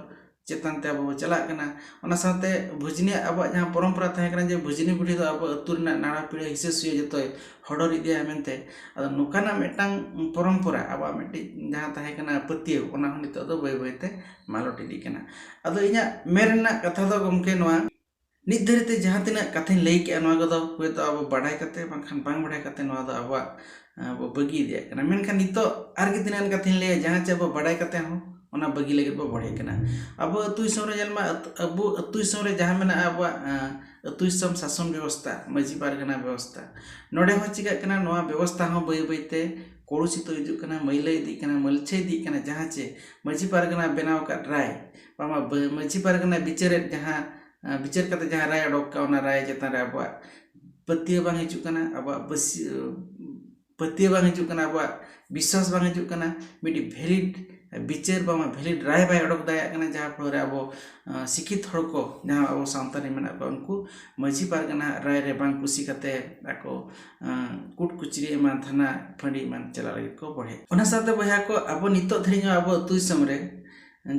ᱪᱮᱛᱟᱱ ᱛᱮ ᱟᱵᱚ ᱵᱚ ᱪᱟᱞᱟᱜ ᱠᱟᱱᱟ᱾ ᱚᱱᱟ ᱥᱟᱶᱛᱮ ᱵᱷᱩᱡᱽᱱᱤ, ᱟᱵᱚᱣᱟᱜ ᱡᱟᱦᱟᱸ ᱯᱚᱨᱚᱢᱯᱚᱨᱟ ᱛᱟᱦᱮᱸ ᱠᱟᱱᱟ ᱡᱮ ᱵᱷᱩᱡᱽᱱᱤ ᱵᱩᱰᱷᱤ ᱫᱚ ᱟᱵᱚ ᱟᱹᱛᱩ ᱨᱮᱱᱟᱜ ᱱᱟᱲᱟ ᱯᱤᱲᱟᱹ ᱦᱤᱥᱟᱹ ᱥᱩᱭᱟᱹ ᱡᱚᱛᱚᱭ ᱦᱚᱰᱚᱨ ᱤᱫᱤᱭᱟ ᱢᱮᱱᱛᱮ, ᱟᱫᱚ ᱱᱚᱝᱠᱟᱱᱟᱜ ᱢᱤᱫᱴᱟᱝ ᱯᱚᱨᱚᱢᱯᱚᱨᱟ, ᱟᱵᱚᱣᱟᱜ ᱢᱤᱫᱴᱤᱡ ᱡᱟᱦᱟᱸ ᱛᱟᱦᱮᱸ ᱠᱟᱱᱟ ᱯᱟᱹᱛᱭᱟᱹᱣ, ᱚᱱᱟ ᱦᱚᱸ ᱱᱤᱛᱚᱜ ᱫᱚ ᱵᱟᱹᱭ ᱵᱟᱹᱭᱛᱮ ᱢᱟᱞᱚᱴ ᱤᱫᱤᱜ ᱠᱟᱱᱟ᱾ ᱟᱫᱚ ᱤᱧᱟᱹᱜ ᱢᱮᱱ ᱨᱮᱱᱟᱜ ᱠᱟᱛᱷᱟ ᱫᱚ ᱜᱚᱢᱠᱮ ᱱᱚᱣᱟ, ᱱᱤᱛ ᱫᱷᱟᱹᱨᱤᱡ ᱛᱮ ᱡᱟᱦᱟᱸ ᱛᱤᱱᱟᱹᱜ ᱠᱟᱛᱷᱟᱧ ᱞᱟᱹᱭ ᱠᱮᱜᱼᱟ, ᱱᱚᱣᱟ ᱠᱚᱫᱚ ᱦᱳᱭᱛᱳ ᱟᱵᱚ ᱵᱟᱰᱟᱭ ᱠᱟᱛᱮ ᱵᱟᱝᱠᱷᱟᱱ ᱵᱟᱝ ᱵᱟᱰᱟᱭ ᱠᱟᱛᱮ ᱱᱚᱣᱟ ᱫᱚ ᱟᱵᱚᱣᱟᱜ ᱵᱚ ᱵᱟᱹᱜᱤ ᱤᱫᱤᱭᱟᱜ ᱠᱟᱱᱟ᱾ ᱢᱮᱱᱠᱷᱟᱱ ᱱᱤᱛᱚᱜ ᱟᱨ ᱜᱮ ᱛᱤᱱᱟᱹᱜ ᱜᱟᱱ ᱠᱟᱛᱷᱟᱧ ᱞᱟᱹᱭᱟ, ᱡᱟᱦᱟᱸ ᱪᱮ ᱟᱵᱚ ᱵᱟᱰᱟᱭ ᱠᱟᱛᱮ ᱦᱚᱸ ᱚᱱᱟ ᱵᱟᱹᱜᱤ ᱞᱟᱹᱜᱤᱫ ᱵᱚ ᱵᱚᱲᱦᱮᱜ ᱠᱟᱱᱟ᱾ ᱟᱵᱚ ᱟᱹᱛᱩ ᱫᱤᱥᱚᱢ ᱨᱮ ᱧᱮᱞ ᱢᱟ, ᱟᱹᱛᱩ, ᱟᱵᱚ ᱟᱹᱛᱩ ᱫᱤᱥᱚᱢ ᱨᱮ ᱡᱟᱦᱟᱸ ᱢᱮᱱᱟᱜᱼᱟ ᱟᱵᱚᱣᱟᱜ ᱟᱹᱛᱩ ᱫᱤᱥᱚᱢ ᱥᱟᱥᱚᱱ ᱵᱮᱵᱚᱥᱛᱷᱟ, ᱢᱟᱹᱡᱷᱤ ᱯᱟᱨᱜᱟᱱᱟ ᱵᱮᱵᱚᱥᱛᱷᱟ, ᱱᱚᱰᱮ ᱦᱚᱸ ᱪᱤᱠᱟᱹᱜ ᱠᱟᱱᱟ, ᱱᱚᱣᱟ ᱵᱮᱵᱚᱥᱛᱷᱟ ᱦᱚᱸ ᱵᱟᱹᱭ ᱵᱟᱹᱭᱛᱮ ᱠᱚᱞᱩᱥᱤᱛᱚ ᱤᱫᱤᱜ ᱠᱟᱱᱟ, ᱢᱟᱹᱭᱞᱟᱹ ᱤᱫᱤᱜ ᱠᱟᱱᱟ, ᱢᱟᱹᱞᱪᱷᱟᱹ ᱤᱫᱤᱜ ᱠᱟᱱᱟ᱾ ᱡᱟᱦᱟᱸ ᱪᱮ ᱢᱟᱹᱡᱷᱤ ᱯᱟᱨᱜᱟᱱᱟ ᱵᱮᱱᱟᱣ ᱟᱠᱟᱫ ᱨᱟᱭ, ᱵᱟᱝᱢᱟ ᱵᱟᱹ-, ᱢᱟᱹᱡᱷᱤ ᱯᱟᱨᱜᱟᱱᱟ ᱵᱤᱪᱟᱹᱨᱮᱫ ᱡᱟᱦᱟᱸ, ᱵᱤᱪᱟᱹᱨ ᱠᱟᱛᱮ ᱡᱟᱦᱟᱸ ᱨᱟᱭ ᱚᱰᱚᱠ ᱠᱟᱜᱼᱟ, ᱚᱱᱟ ᱨᱟᱭ ᱪᱮᱛᱟᱱ ᱨᱮ ᱟᱵᱚᱣᱟᱜ ᱯᱟᱹᱛᱭᱟᱹᱣ ᱵᱟᱝ ᱦᱤᱡᱩᱜ ᱠᱟᱱᱟ, ᱟᱵᱚᱣᱟᱜ ᱵᱟᱹᱥᱤ-, ᱯᱟᱹᱛᱭᱟᱹᱣ ᱵᱟᱝ ᱦᱤᱡᱩᱜ ᱠᱟᱱᱟ, ᱟᱵᱚᱣᱟᱜ ᱵᱤᱥᱣᱟᱥ ᱵᱟᱝ ᱦᱤᱡᱩᱜ ᱠᱟᱱᱟ᱾ ᱢᱤᱫᱴᱤᱡ ᱵᱷᱮᱞᱤᱰ ᱵᱤᱪᱟᱹᱨ, ᱵᱟᱝᱢᱟ ᱵᱷᱮᱞᱤᱰ ᱨᱟᱭ ᱵᱟᱭ ᱚᱰᱚᱠ ᱫᱟᱲᱮᱭᱟᱜ ᱠᱟᱱᱟ, ᱡᱟᱦᱟᱸ ᱯᱷᱚᱞᱚ ᱨᱮ ᱟᱵᱚ ᱥᱤᱠᱠᱷᱤᱛ ᱦᱚᱲ ᱠᱚ, ᱡᱟᱦᱟᱸ ᱟᱵᱚ ᱥᱟᱶᱛᱟ ᱨᱮ ᱢᱮᱱᱟᱜ ᱠᱚᱣᱟ, ᱩᱱᱠᱩ ᱢᱟᱹᱡᱷᱤ ᱯᱟᱨᱜᱟᱱᱟ ᱨᱟᱭ ᱨᱮ ᱵᱟᱝ ᱠᱩᱥᱤ ᱠᱟᱛᱮ ᱟᱠᱚ ᱠᱳᱨᱴ ᱠᱚᱪᱟᱹᱨᱤ ᱮᱢᱟᱱ, ᱛᱷᱟᱱᱟ ᱯᱷᱟᱹᱰᱤ ᱮᱢᱟᱱ ᱪᱟᱞᱟᱜ ᱞᱟᱹᱜᱤᱫ ᱠᱚ ᱵᱚᱲᱦᱮ᱾ ᱚᱱᱟ ᱥᱟᱶᱛᱮ ᱵᱚᱭᱦᱟ ᱠᱚ, ᱟᱵᱚ ᱱᱤᱛᱚᱜ ᱫᱷᱟᱹᱨᱤᱡ ᱦᱚᱸ ᱟᱵᱚ ᱟᱹᱛᱩ ᱫᱤᱥᱚᱢ ᱨᱮ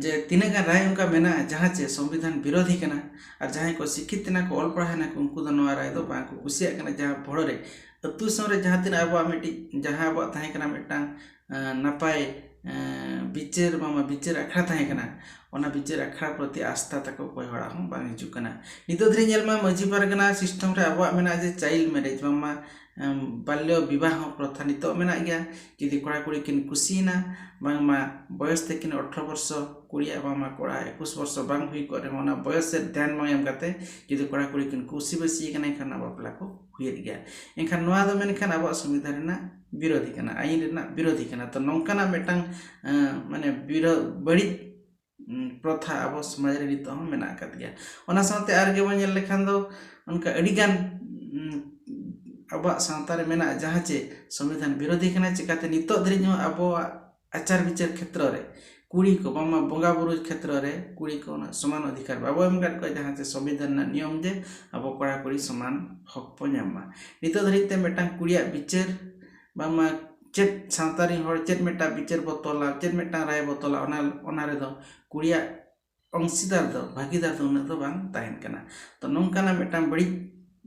ᱡᱮ ᱛᱤᱱᱟᱹᱜ ᱜᱟᱱ ᱨᱟᱭ ᱚᱱᱠᱟ ᱢᱮᱱᱟᱜᱼᱟ ᱡᱟᱦᱟᱸ ᱪᱮ ᱥᱚᱝᱵᱤᱫᱷᱟᱱ ᱵᱤᱨᱳᱫᱷᱤ ᱠᱟᱱᱟ, ᱟᱨ ᱡᱟᱦᱟᱸᱭ ᱠᱚ ᱥᱤᱠᱠᱷᱤᱛ ᱮᱱᱟ ᱠᱚ, ᱚᱞ ᱯᱟᱲᱦᱟᱣ ᱮᱱᱟ ᱠᱚ, ᱩᱱᱠᱩ ᱫᱚ ᱱᱚᱣᱟ ᱨᱟᱭ ᱫᱚ ᱵᱟᱝ ᱠᱚ ᱠᱩᱥᱤᱭᱟᱜ ᱠᱟᱱᱟ᱾ ᱡᱟᱦᱟᱸ ᱯᱷᱚᱲᱚ ᱨᱮ ᱟᱹᱛᱩ ᱫᱤᱥᱚᱢ ᱨᱮ ᱡᱟᱦᱟᱸ ᱛᱤᱱᱟᱹᱜ ᱟᱵᱚᱣᱟᱜ ᱢᱤᱫᱴᱤᱡ, ᱡᱟᱦᱟᱸ ᱟᱵᱚᱣᱟᱜ ᱛᱟᱦᱮᱸ ᱠᱟᱱᱟ ᱢᱤᱫᱴᱟᱝ ᱱᱟᱯᱟᱭ ᱵᱤᱪᱟᱹᱨ, ᱵᱟᱝᱢᱟ ᱵᱤᱪᱟᱹᱨ ᱟᱠᱷᱲᱟ ᱛᱟᱦᱮᱸ ᱠᱟᱱᱟ, ᱚᱱᱟ ᱵᱤᱪᱟᱹᱨ ᱟᱠᱷᱲᱟ ᱯᱨᱚᱛᱤ ᱟᱥᱛᱷᱟ ᱛᱟᱠᱚ ᱚᱠᱚᱭ ᱦᱚᱲᱟᱜ ᱦᱚᱸ ᱵᱟᱝ ᱦᱤᱡᱩᱜ ᱠᱟᱱᱟ᱾ ᱱᱤᱛᱚᱜ ᱫᱷᱟᱹᱨᱤᱡ ᱧᱮᱞ ᱢᱟ, ᱢᱟᱹᱡᱷᱤ ᱯᱟᱨᱜᱟᱱᱟ ᱥᱤᱥᱴᱮᱢ ᱨᱮ ᱟᱵᱚᱣᱟᱜ ᱢᱮᱱᱟᱜᱼᱟ ᱡᱮ ᱪᱟᱭᱤᱞᱰ ᱢᱮᱨᱮᱡᱽ, ᱵᱟᱝᱢᱟ ᱵᱟᱞᱭᱚ ᱵᱤᱵᱟᱦᱚ ᱯᱨᱚᱛᱷᱟ ᱱᱤᱛᱚᱜ ᱢᱮᱱᱟᱜ ᱜᱮᱭᱟ᱾ ᱡᱩᱫᱤ ᱠᱚᱲᱟ ᱠᱩᱲᱤ ᱠᱤᱱ ᱠᱩᱥᱤᱭᱮᱱᱟ, ᱵᱟᱝᱢᱟ ᱵᱚᱭᱚᱥ ᱛᱟᱹᱠᱤᱱ ᱟᱴᱷᱨᱚ ᱵᱚᱨᱥᱚ ᱠᱩᱲᱤᱭᱟᱜ, ᱵᱟᱝᱢᱟ ᱠᱚᱲᱟ ᱮᱠᱩᱥ ᱵᱚᱨᱥᱚ ᱵᱟᱝ ᱦᱩᱭ ᱠᱚᱜ ᱨᱮᱦᱚᱸ, ᱚᱱᱟ ᱵᱚᱭᱚᱥ ᱥᱮᱫ ᱫᱷᱮᱭᱟᱱ ᱵᱟᱝ ᱮᱢ ᱠᱟᱛᱮ ᱡᱩᱫᱤ ᱠᱚᱲᱟ ᱠᱩᱲᱤ ᱠᱤᱱ ᱠᱩᱥᱤ ᱵᱟᱹᱥᱤ ᱠᱟᱱᱟ, ᱮᱱᱠᱷᱟᱱ ᱚᱱᱟ ᱵᱟᱯᱞᱟ ᱠᱚ ᱦᱩᱭᱮᱫ ᱜᱮᱭᱟ᱾ ᱮᱱᱠᱷᱟᱱ ᱱᱚᱣᱟ ᱫᱚ ᱢᱮᱱᱠᱷᱟᱱ ᱟᱵᱚᱣᱟᱜ ᱥᱚᱝᱵᱤᱫᱷᱟᱱ ᱨᱮᱱᱟᱜ ᱵᱤᱨᱳᱫᱷᱤ ᱠᱟᱱᱟ, ᱟᱹᱭᱤᱱ ᱨᱮᱱᱟᱜ ᱵᱤᱨᱳᱫᱷᱤ ᱠᱟᱱᱟ᱾ ᱛᱚ ᱱᱚᱝᱠᱟᱱᱟᱜ ᱢᱤᱫᱴᱟᱝ ᱢᱟᱱᱮ ᱵᱤᱨᱳ-, ᱵᱟᱹᱲᱤᱡ ᱯᱨᱚᱛᱷᱟ ᱟᱵᱚ ᱥᱚᱢᱟᱡᱽ ᱨᱮ ᱱᱤᱛᱚᱜ ᱦᱚᱸ ᱢᱮᱱᱟᱜ ᱟᱠᱟᱫ ᱜᱮᱭᱟ᱾ ᱚᱱᱟ ᱥᱟᱶᱛᱮ ᱟᱨ ᱜᱮᱵᱚᱱ ᱧᱮᱞ ᱞᱮᱠᱷᱟᱱ ᱫᱚ ᱚᱱᱠᱟ ᱟᱹᱰᱤᱜᱟᱱ ᱟᱵᱚᱣᱟᱜ ᱥᱟᱶᱛᱟ ᱨᱮ ᱢᱮᱱᱟᱜᱼᱟ, ᱡᱟᱦᱟᱸ ᱪᱮ ᱥᱚᱝᱵᱤᱫᱷᱟᱱ ᱵᱤᱨᱳᱫᱷᱤ ᱠᱟᱱᱟ, ᱪᱤᱠᱟᱹᱛᱮ ᱱᱤᱛᱚᱜ ᱫᱷᱟᱹᱨᱤᱡ ᱦᱚᱸ ᱟᱵᱚᱣᱟᱜ ᱟᱪᱟᱨ ᱵᱤᱪᱟᱹᱨ ᱠᱷᱮᱛᱨᱚ ᱨᱮ ᱠᱩᱲᱤ ᱠᱚ, ᱵᱟᱝᱢᱟ ᱵᱚᱸᱜᱟ ᱵᱩᱨᱩ ᱠᱷᱮᱛᱨᱚ ᱨᱮ ᱠᱩᱲᱤ ᱠᱚ ᱩᱱᱟᱹᱜ ᱥᱚᱢᱟᱱ ᱚᱫᱷᱤᱠᱟᱨ ᱵᱟᱵᱚ ᱮᱢ ᱟᱠᱟᱫ ᱠᱚᱣᱟ, ᱡᱟᱦᱟᱸ ᱪᱮ ᱥᱚᱝᱵᱤᱫᱷᱟᱱ ᱨᱮᱱᱟᱜ ᱱᱤᱭᱚᱢ ᱡᱮ ᱟᱵᱚ ᱠᱚᱲᱟ ᱠᱩᱲᱤ ᱥᱚᱢᱟᱱ ᱦᱚᱠ ᱵᱚ ᱧᱟᱢ ᱢᱟ᱾ ᱱᱤᱛᱚᱜ ᱫᱷᱟᱹᱨᱤᱡ ᱛᱮ ᱢᱤᱫᱴᱟᱝ ᱠᱩᱲᱤᱭᱟᱜ ᱵᱤᱪᱟᱹᱨ, ᱵᱟᱝᱢᱟ ᱪᱮᱫ ᱥᱟᱶᱛᱟ ᱨᱮᱱ ᱦᱚᱲ ᱪᱮᱫ ᱢᱤᱫᱴᱟᱝ ᱵᱤᱪᱟᱹᱨ ᱵᱚ ᱛᱚᱞᱟ, ᱪᱮᱫ ᱢᱤᱫᱴᱟᱝ ᱨᱟᱭ ᱵᱚ ᱛᱚᱞᱟ, ᱚᱱᱟ, ᱚᱱᱟ ᱨᱮᱫᱚ ᱠᱩᱲᱤᱭᱟᱜ ᱚᱝᱥᱤᱫᱟᱨ ᱫᱚ, ᱵᱷᱟᱹᱜᱤᱫᱟᱨ ᱫᱚ ᱩᱱᱟᱹᱜ ᱫᱚ ᱵᱟᱝ ᱛᱟᱦᱮᱱ ᱠᱟᱱᱟ᱾ ᱛᱚ ᱱᱚᱝᱠᱟᱱᱟᱜ ᱢᱤᱫᱴᱟᱝ ᱵᱟᱹᱲᱤᱡ,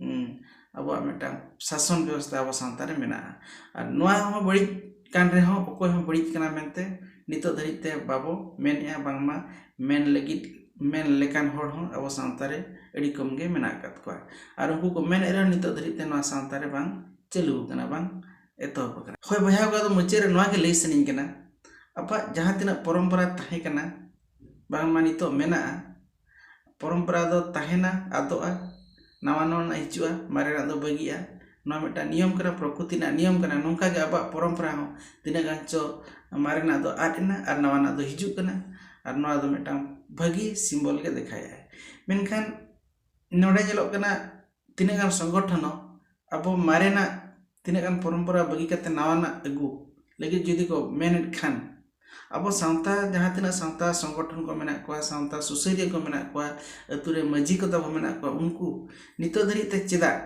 ᱩᱸ, ᱟᱵᱚᱣᱟᱜ ᱢᱤᱫᱴᱟᱝ ᱥᱟᱥᱚᱱ ᱵᱮᱵᱚᱥᱛᱷᱟ ᱟᱵᱚ ᱥᱟᱶᱛᱟ ᱨᱮ ᱢᱮᱱᱟᱜᱼᱟ᱾ ᱟᱨ ᱱᱚᱣᱟ ᱦᱚᱸ ᱵᱟᱹᱲᱤᱡ ᱠᱟᱱ ᱨᱮᱦᱚᱸ ᱚᱠᱚᱭ ᱦᱚᱸ ᱵᱟᱹᱲᱤᱡ ᱠᱟᱱᱟ ᱢᱮᱱᱛᱮ ᱱᱤᱛᱚᱜ ᱫᱷᱟᱹᱨᱤᱡ ᱛᱮ ᱵᱟᱵᱚ ᱢᱮᱱᱮᱜᱼᱟ, ᱵᱟᱝᱢᱟ ᱢᱮᱱ ᱞᱟᱹᱜᱤᱫ, ᱢᱮᱱ ᱞᱮᱠᱟᱱ ᱦᱚᱲ ᱦᱚᱸ ᱟᱵᱚ ᱥᱟᱶᱛᱟ ᱨᱮ ᱟᱹᱰᱤ ᱠᱚᱢ ᱜᱮ ᱢᱮᱱᱟᱜ ᱟᱠᱟᱫ ᱠᱚᱣᱟ᱾ ᱟᱨ ᱩᱱᱠᱩ ᱠᱚ ᱢᱮᱱᱮᱫ ᱨᱮᱦᱚᱸ ᱱᱤᱛᱚᱜ ᱫᱷᱟᱹᱨᱤᱡ ᱛᱮ ᱱᱚᱣᱟ ᱥᱟᱶᱛᱟ ᱨᱮ ᱵᱟᱝ ᱪᱟᱹᱞᱩ ᱟᱠᱟᱱᱟ, ᱵᱟᱝ ᱮᱛᱚᱦᱚᱵ ᱟᱠᱟᱱᱟ᱾ ᱦᱳᱭ ᱵᱚᱭᱦᱟ ᱠᱚ, ᱟᱫᱚ ᱢᱩᱪᱟᱹᱫ ᱨᱮ ᱱᱚᱣᱟ ᱜᱮ ᱞᱟᱹᱭ ᱥᱟᱱᱟᱧ ᱠᱟᱱᱟ, ᱟᱵᱚᱣᱟᱜ ᱡᱟᱦᱟᱸ ᱛᱤᱱᱟᱹᱜ ᱯᱚᱨᱚᱢᱯᱚᱨᱟ ᱛᱟᱦᱮᱸ ᱠᱟᱱᱟ, ᱵᱟᱝᱢᱟ ᱱᱤᱛᱚᱜ ᱢᱮᱱᱟᱜᱼᱟ, ᱯᱚᱨᱚᱢᱯᱚᱨᱟ ᱫᱚ ᱛᱟᱦᱮᱱᱟ, ᱟᱫᱚᱜᱼᱟ, ᱱᱟᱣᱟ ᱱᱟᱣᱟᱱᱟᱜ ᱦᱤᱡᱩᱜᱼᱟ, ᱢᱟᱨᱮᱱᱟᱜ ᱫᱚ ᱵᱟᱹᱜᱤᱜᱼᱟ᱾ ᱱᱚᱣᱟ ᱢᱤᱫᱴᱟᱝ ᱱᱤᱭᱚᱢ ᱠᱟᱱᱟ, ᱯᱨᱚᱠᱨᱤᱛᱤ ᱨᱮᱱᱟᱜ ᱱᱤᱭᱚᱢ ᱠᱟᱱᱟ᱾ ᱱᱚᱝᱠᱟ ᱜᱮ ᱟᱵᱚᱣᱟᱜ ᱯᱚᱨᱚᱢᱯᱚᱨᱟ ᱦᱚᱸ ᱛᱤᱱᱟᱹᱜ ᱜᱟᱱ ᱪᱚ ᱢᱟᱨᱮᱱᱟᱜ ᱫᱚ ᱟᱫ ᱮᱱᱟ ᱟᱨ ᱱᱟᱣᱟᱱᱟᱜ ᱫᱚ ᱦᱤᱡᱩᱜ ᱠᱟᱱᱟ, ᱟᱨ ᱱᱚᱣᱟ ᱫᱚ ᱢᱤᱫᱴᱟᱝ ᱵᱷᱟᱹᱜᱤ ᱥᱤᱢᱵᱚᱞ ᱜᱮ ᱫᱮᱠᱷᱟᱭᱮᱫᱼᱟᱭ᱾ ᱢᱮᱱᱠᱷᱟᱱ ᱱᱚᱰᱮ ᱧᱮᱞᱚᱜ ᱠᱟᱱᱟ, ᱛᱤᱱᱟᱹᱜ ᱜᱟᱱ ᱥᱚᱝᱜᱚᱴᱷᱚᱱ ᱦᱚᱸ ᱟᱵᱚ ᱢᱟᱨᱮᱱᱟᱜ ᱛᱤᱱᱟᱹᱜ ᱜᱟᱱ ᱯᱚᱨᱚᱢᱯᱚᱨᱟ ᱵᱟᱹᱜᱤ ᱠᱟᱛᱮ ᱱᱟᱣᱟᱱᱟᱜ ᱟᱹᱜᱩ ᱞᱟᱹᱜᱤᱫ ᱡᱩᱫᱤ ᱠᱚ ᱢᱮᱱᱮᱫ ᱠᱷᱟᱱ, ᱟᱵᱚ ᱥᱟᱶᱛᱟ, ᱡᱟᱦᱟᱸ ᱛᱤᱱᱟᱹᱜ ᱥᱟᱶᱛᱟ ᱥᱚᱝᱜᱚᱴᱷᱚᱱ ᱠᱚ ᱢᱮᱱᱟᱜ ᱠᱚᱣᱟ, ᱥᱟᱶᱛᱟ ᱥᱩᱥᱟᱹᱨᱤᱭᱟᱹ ᱠᱚ ᱢᱮᱱᱟᱜ ᱠᱚᱣᱟ, ᱟᱹᱛᱩ ᱨᱮ ᱢᱟᱹᱡᱷᱤ ᱠᱚ ᱛᱟᱵᱚ ᱢᱮᱱᱟᱜ ᱠᱚᱣᱟ, ᱩᱱᱠᱩ ᱱᱤᱛᱚᱜ ᱫᱷᱟᱹᱨᱤᱡ ᱛᱮ ᱪᱮᱫᱟᱜ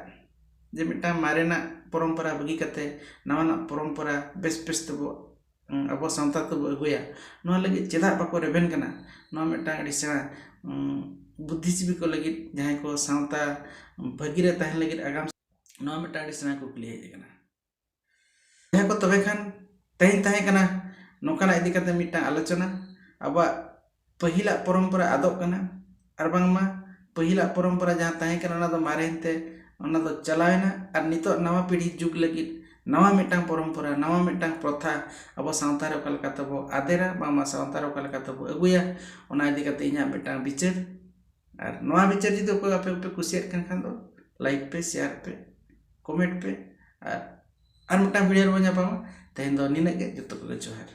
ᱡᱮ ᱢᱤᱫᱴᱟᱝ ᱢᱟᱨᱮᱱᱟᱜ ᱯᱚᱨᱚᱢᱯᱚᱨᱟ ᱵᱟᱹᱜᱤ ᱠᱟᱛᱮ ᱱᱟᱣᱟᱱᱟᱜ ᱯᱚᱨᱚᱢᱯᱚᱨᱟ ᱵᱮᱥ ᱵᱮᱥ ᱛᱮᱵᱚ, ᱩᱸ, ᱟᱵᱚ ᱥᱟᱶᱛᱟ ᱛᱮᱵᱚ ᱟᱹᱜᱩᱭᱟ, ᱱᱚᱣᱟ ᱞᱟᱹᱜᱤᱫ ᱪᱮᱫᱟᱜ ᱵᱟᱠᱚ ᱨᱮᱵᱮᱱ ᱠᱟᱱᱟ? ᱱᱚᱣᱟ ᱢᱤᱫᱴᱟᱝ ᱟᱹᱰᱤ ᱥᱮᱬᱟ, ᱩᱸ, ᱵᱩᱫᱽᱫᱷᱤᱡᱤᱵᱤ ᱠᱚ ᱞᱟᱹᱜᱤᱫ, ᱡᱟᱦᱟᱸᱭ ᱠᱚ ᱥᱟᱶᱛᱟ ᱵᱷᱟᱹᱜᱤ ᱨᱮ ᱛᱟᱦᱮᱱ ᱞᱟᱹᱜᱤᱫ ᱟᱜᱟᱢ, ᱱᱚᱣᱟ ᱢᱤᱫᱴᱟᱝ ᱟᱹᱰᱤ ᱥᱮᱬᱟ ᱠᱩᱠᱞᱤ ᱦᱮᱡ ᱟᱠᱟᱱᱟ᱾ ᱡᱟᱦᱟᱸ ᱠᱚ ᱛᱚᱵᱮ ᱠᱷᱟᱱ ᱛᱮᱦᱮᱧ ᱛᱟᱦᱮᱸ ᱠᱟᱱᱟ ᱱᱚᱝᱠᱟᱱᱟᱜ ᱤᱫᱤ ᱠᱟᱛᱮ ᱢᱤᱫᱴᱟᱝ ᱟᱞᱳᱪᱚᱱᱟ, ᱟᱵᱚᱣᱟᱜ ᱯᱟᱹᱦᱤᱞᱟᱜ ᱯᱚᱨᱚᱢᱯᱚᱨᱟ ᱟᱫᱚᱜ ᱠᱟᱱᱟ, ᱟᱨ ᱵᱟᱝᱢᱟ ᱯᱟᱹᱦᱤᱞᱟᱜ ᱯᱚᱨᱚᱢᱯᱚᱨᱟ ᱡᱟᱦᱟᱸ ᱛᱟᱦᱮᱸ ᱠᱟᱱᱟ ᱚᱱᱟ ᱫᱚ ᱢᱟᱨᱮᱭᱮᱱ ᱛᱮ ᱚᱱᱟ ᱫᱚ ᱪᱟᱞᱟᱣᱮᱱᱟ, ᱟᱨ ᱱᱤᱛᱚᱜ ᱱᱟᱣᱟ ᱯᱤᱲᱦᱤ ᱡᱩᱜᱽ ᱞᱟᱹᱜᱤᱫ ᱱᱟᱣᱟ ᱢᱤᱫᱴᱟᱝ ᱯᱚᱨᱚᱢᱯᱚᱨᱟ, ᱱᱟᱣᱟ ᱢᱤᱫᱴᱟᱝ ᱯᱨᱚᱛᱷᱟ ᱟᱵᱚ ᱥᱟᱶᱛᱟ ᱨᱮ ᱚᱠᱟ ᱞᱮᱠᱟ ᱛᱮᱵᱚ ᱟᱫᱮᱨᱟ, ᱵᱟᱝᱢᱟ ᱥᱟᱶᱛᱟ ᱨᱮ ᱚᱠᱟ ᱞᱮᱠᱟ ᱛᱮᱵᱚ ᱟᱹᱜᱩᱭᱟ, ᱚᱱᱟ ᱤᱫᱤ ᱠᱟᱛᱮ ᱤᱧᱟᱹᱜ ᱢᱤᱫᱴᱟᱝ ᱵᱤᱪᱟᱹᱨ᱾ ᱟᱨ ᱱᱚᱣᱟ ᱵᱤᱪᱟᱹᱨ ᱡᱩᱫᱤ ᱚᱠᱚᱭ ᱟᱯᱮ ᱯᱮ ᱠᱩᱥᱤᱭᱟᱜ ᱠᱟᱱ ᱠᱷᱟᱱ ᱫᱚ like ᱯᱮ, share ᱯᱮ, comment ᱯᱮ, ᱟᱨ ᱟᱨ ᱢᱤᱫᱴᱟᱝ video ᱨᱮᱵᱚᱱ ᱧᱟᱯᱟᱢᱟ᱾ ᱛᱮᱦᱮᱧ ᱫᱚ ᱱᱤᱱᱟᱹᱜ ᱜᱮ, ᱡᱚᱛᱚ ᱠᱚᱜᱮ ᱡᱚᱦᱟᱨ᱾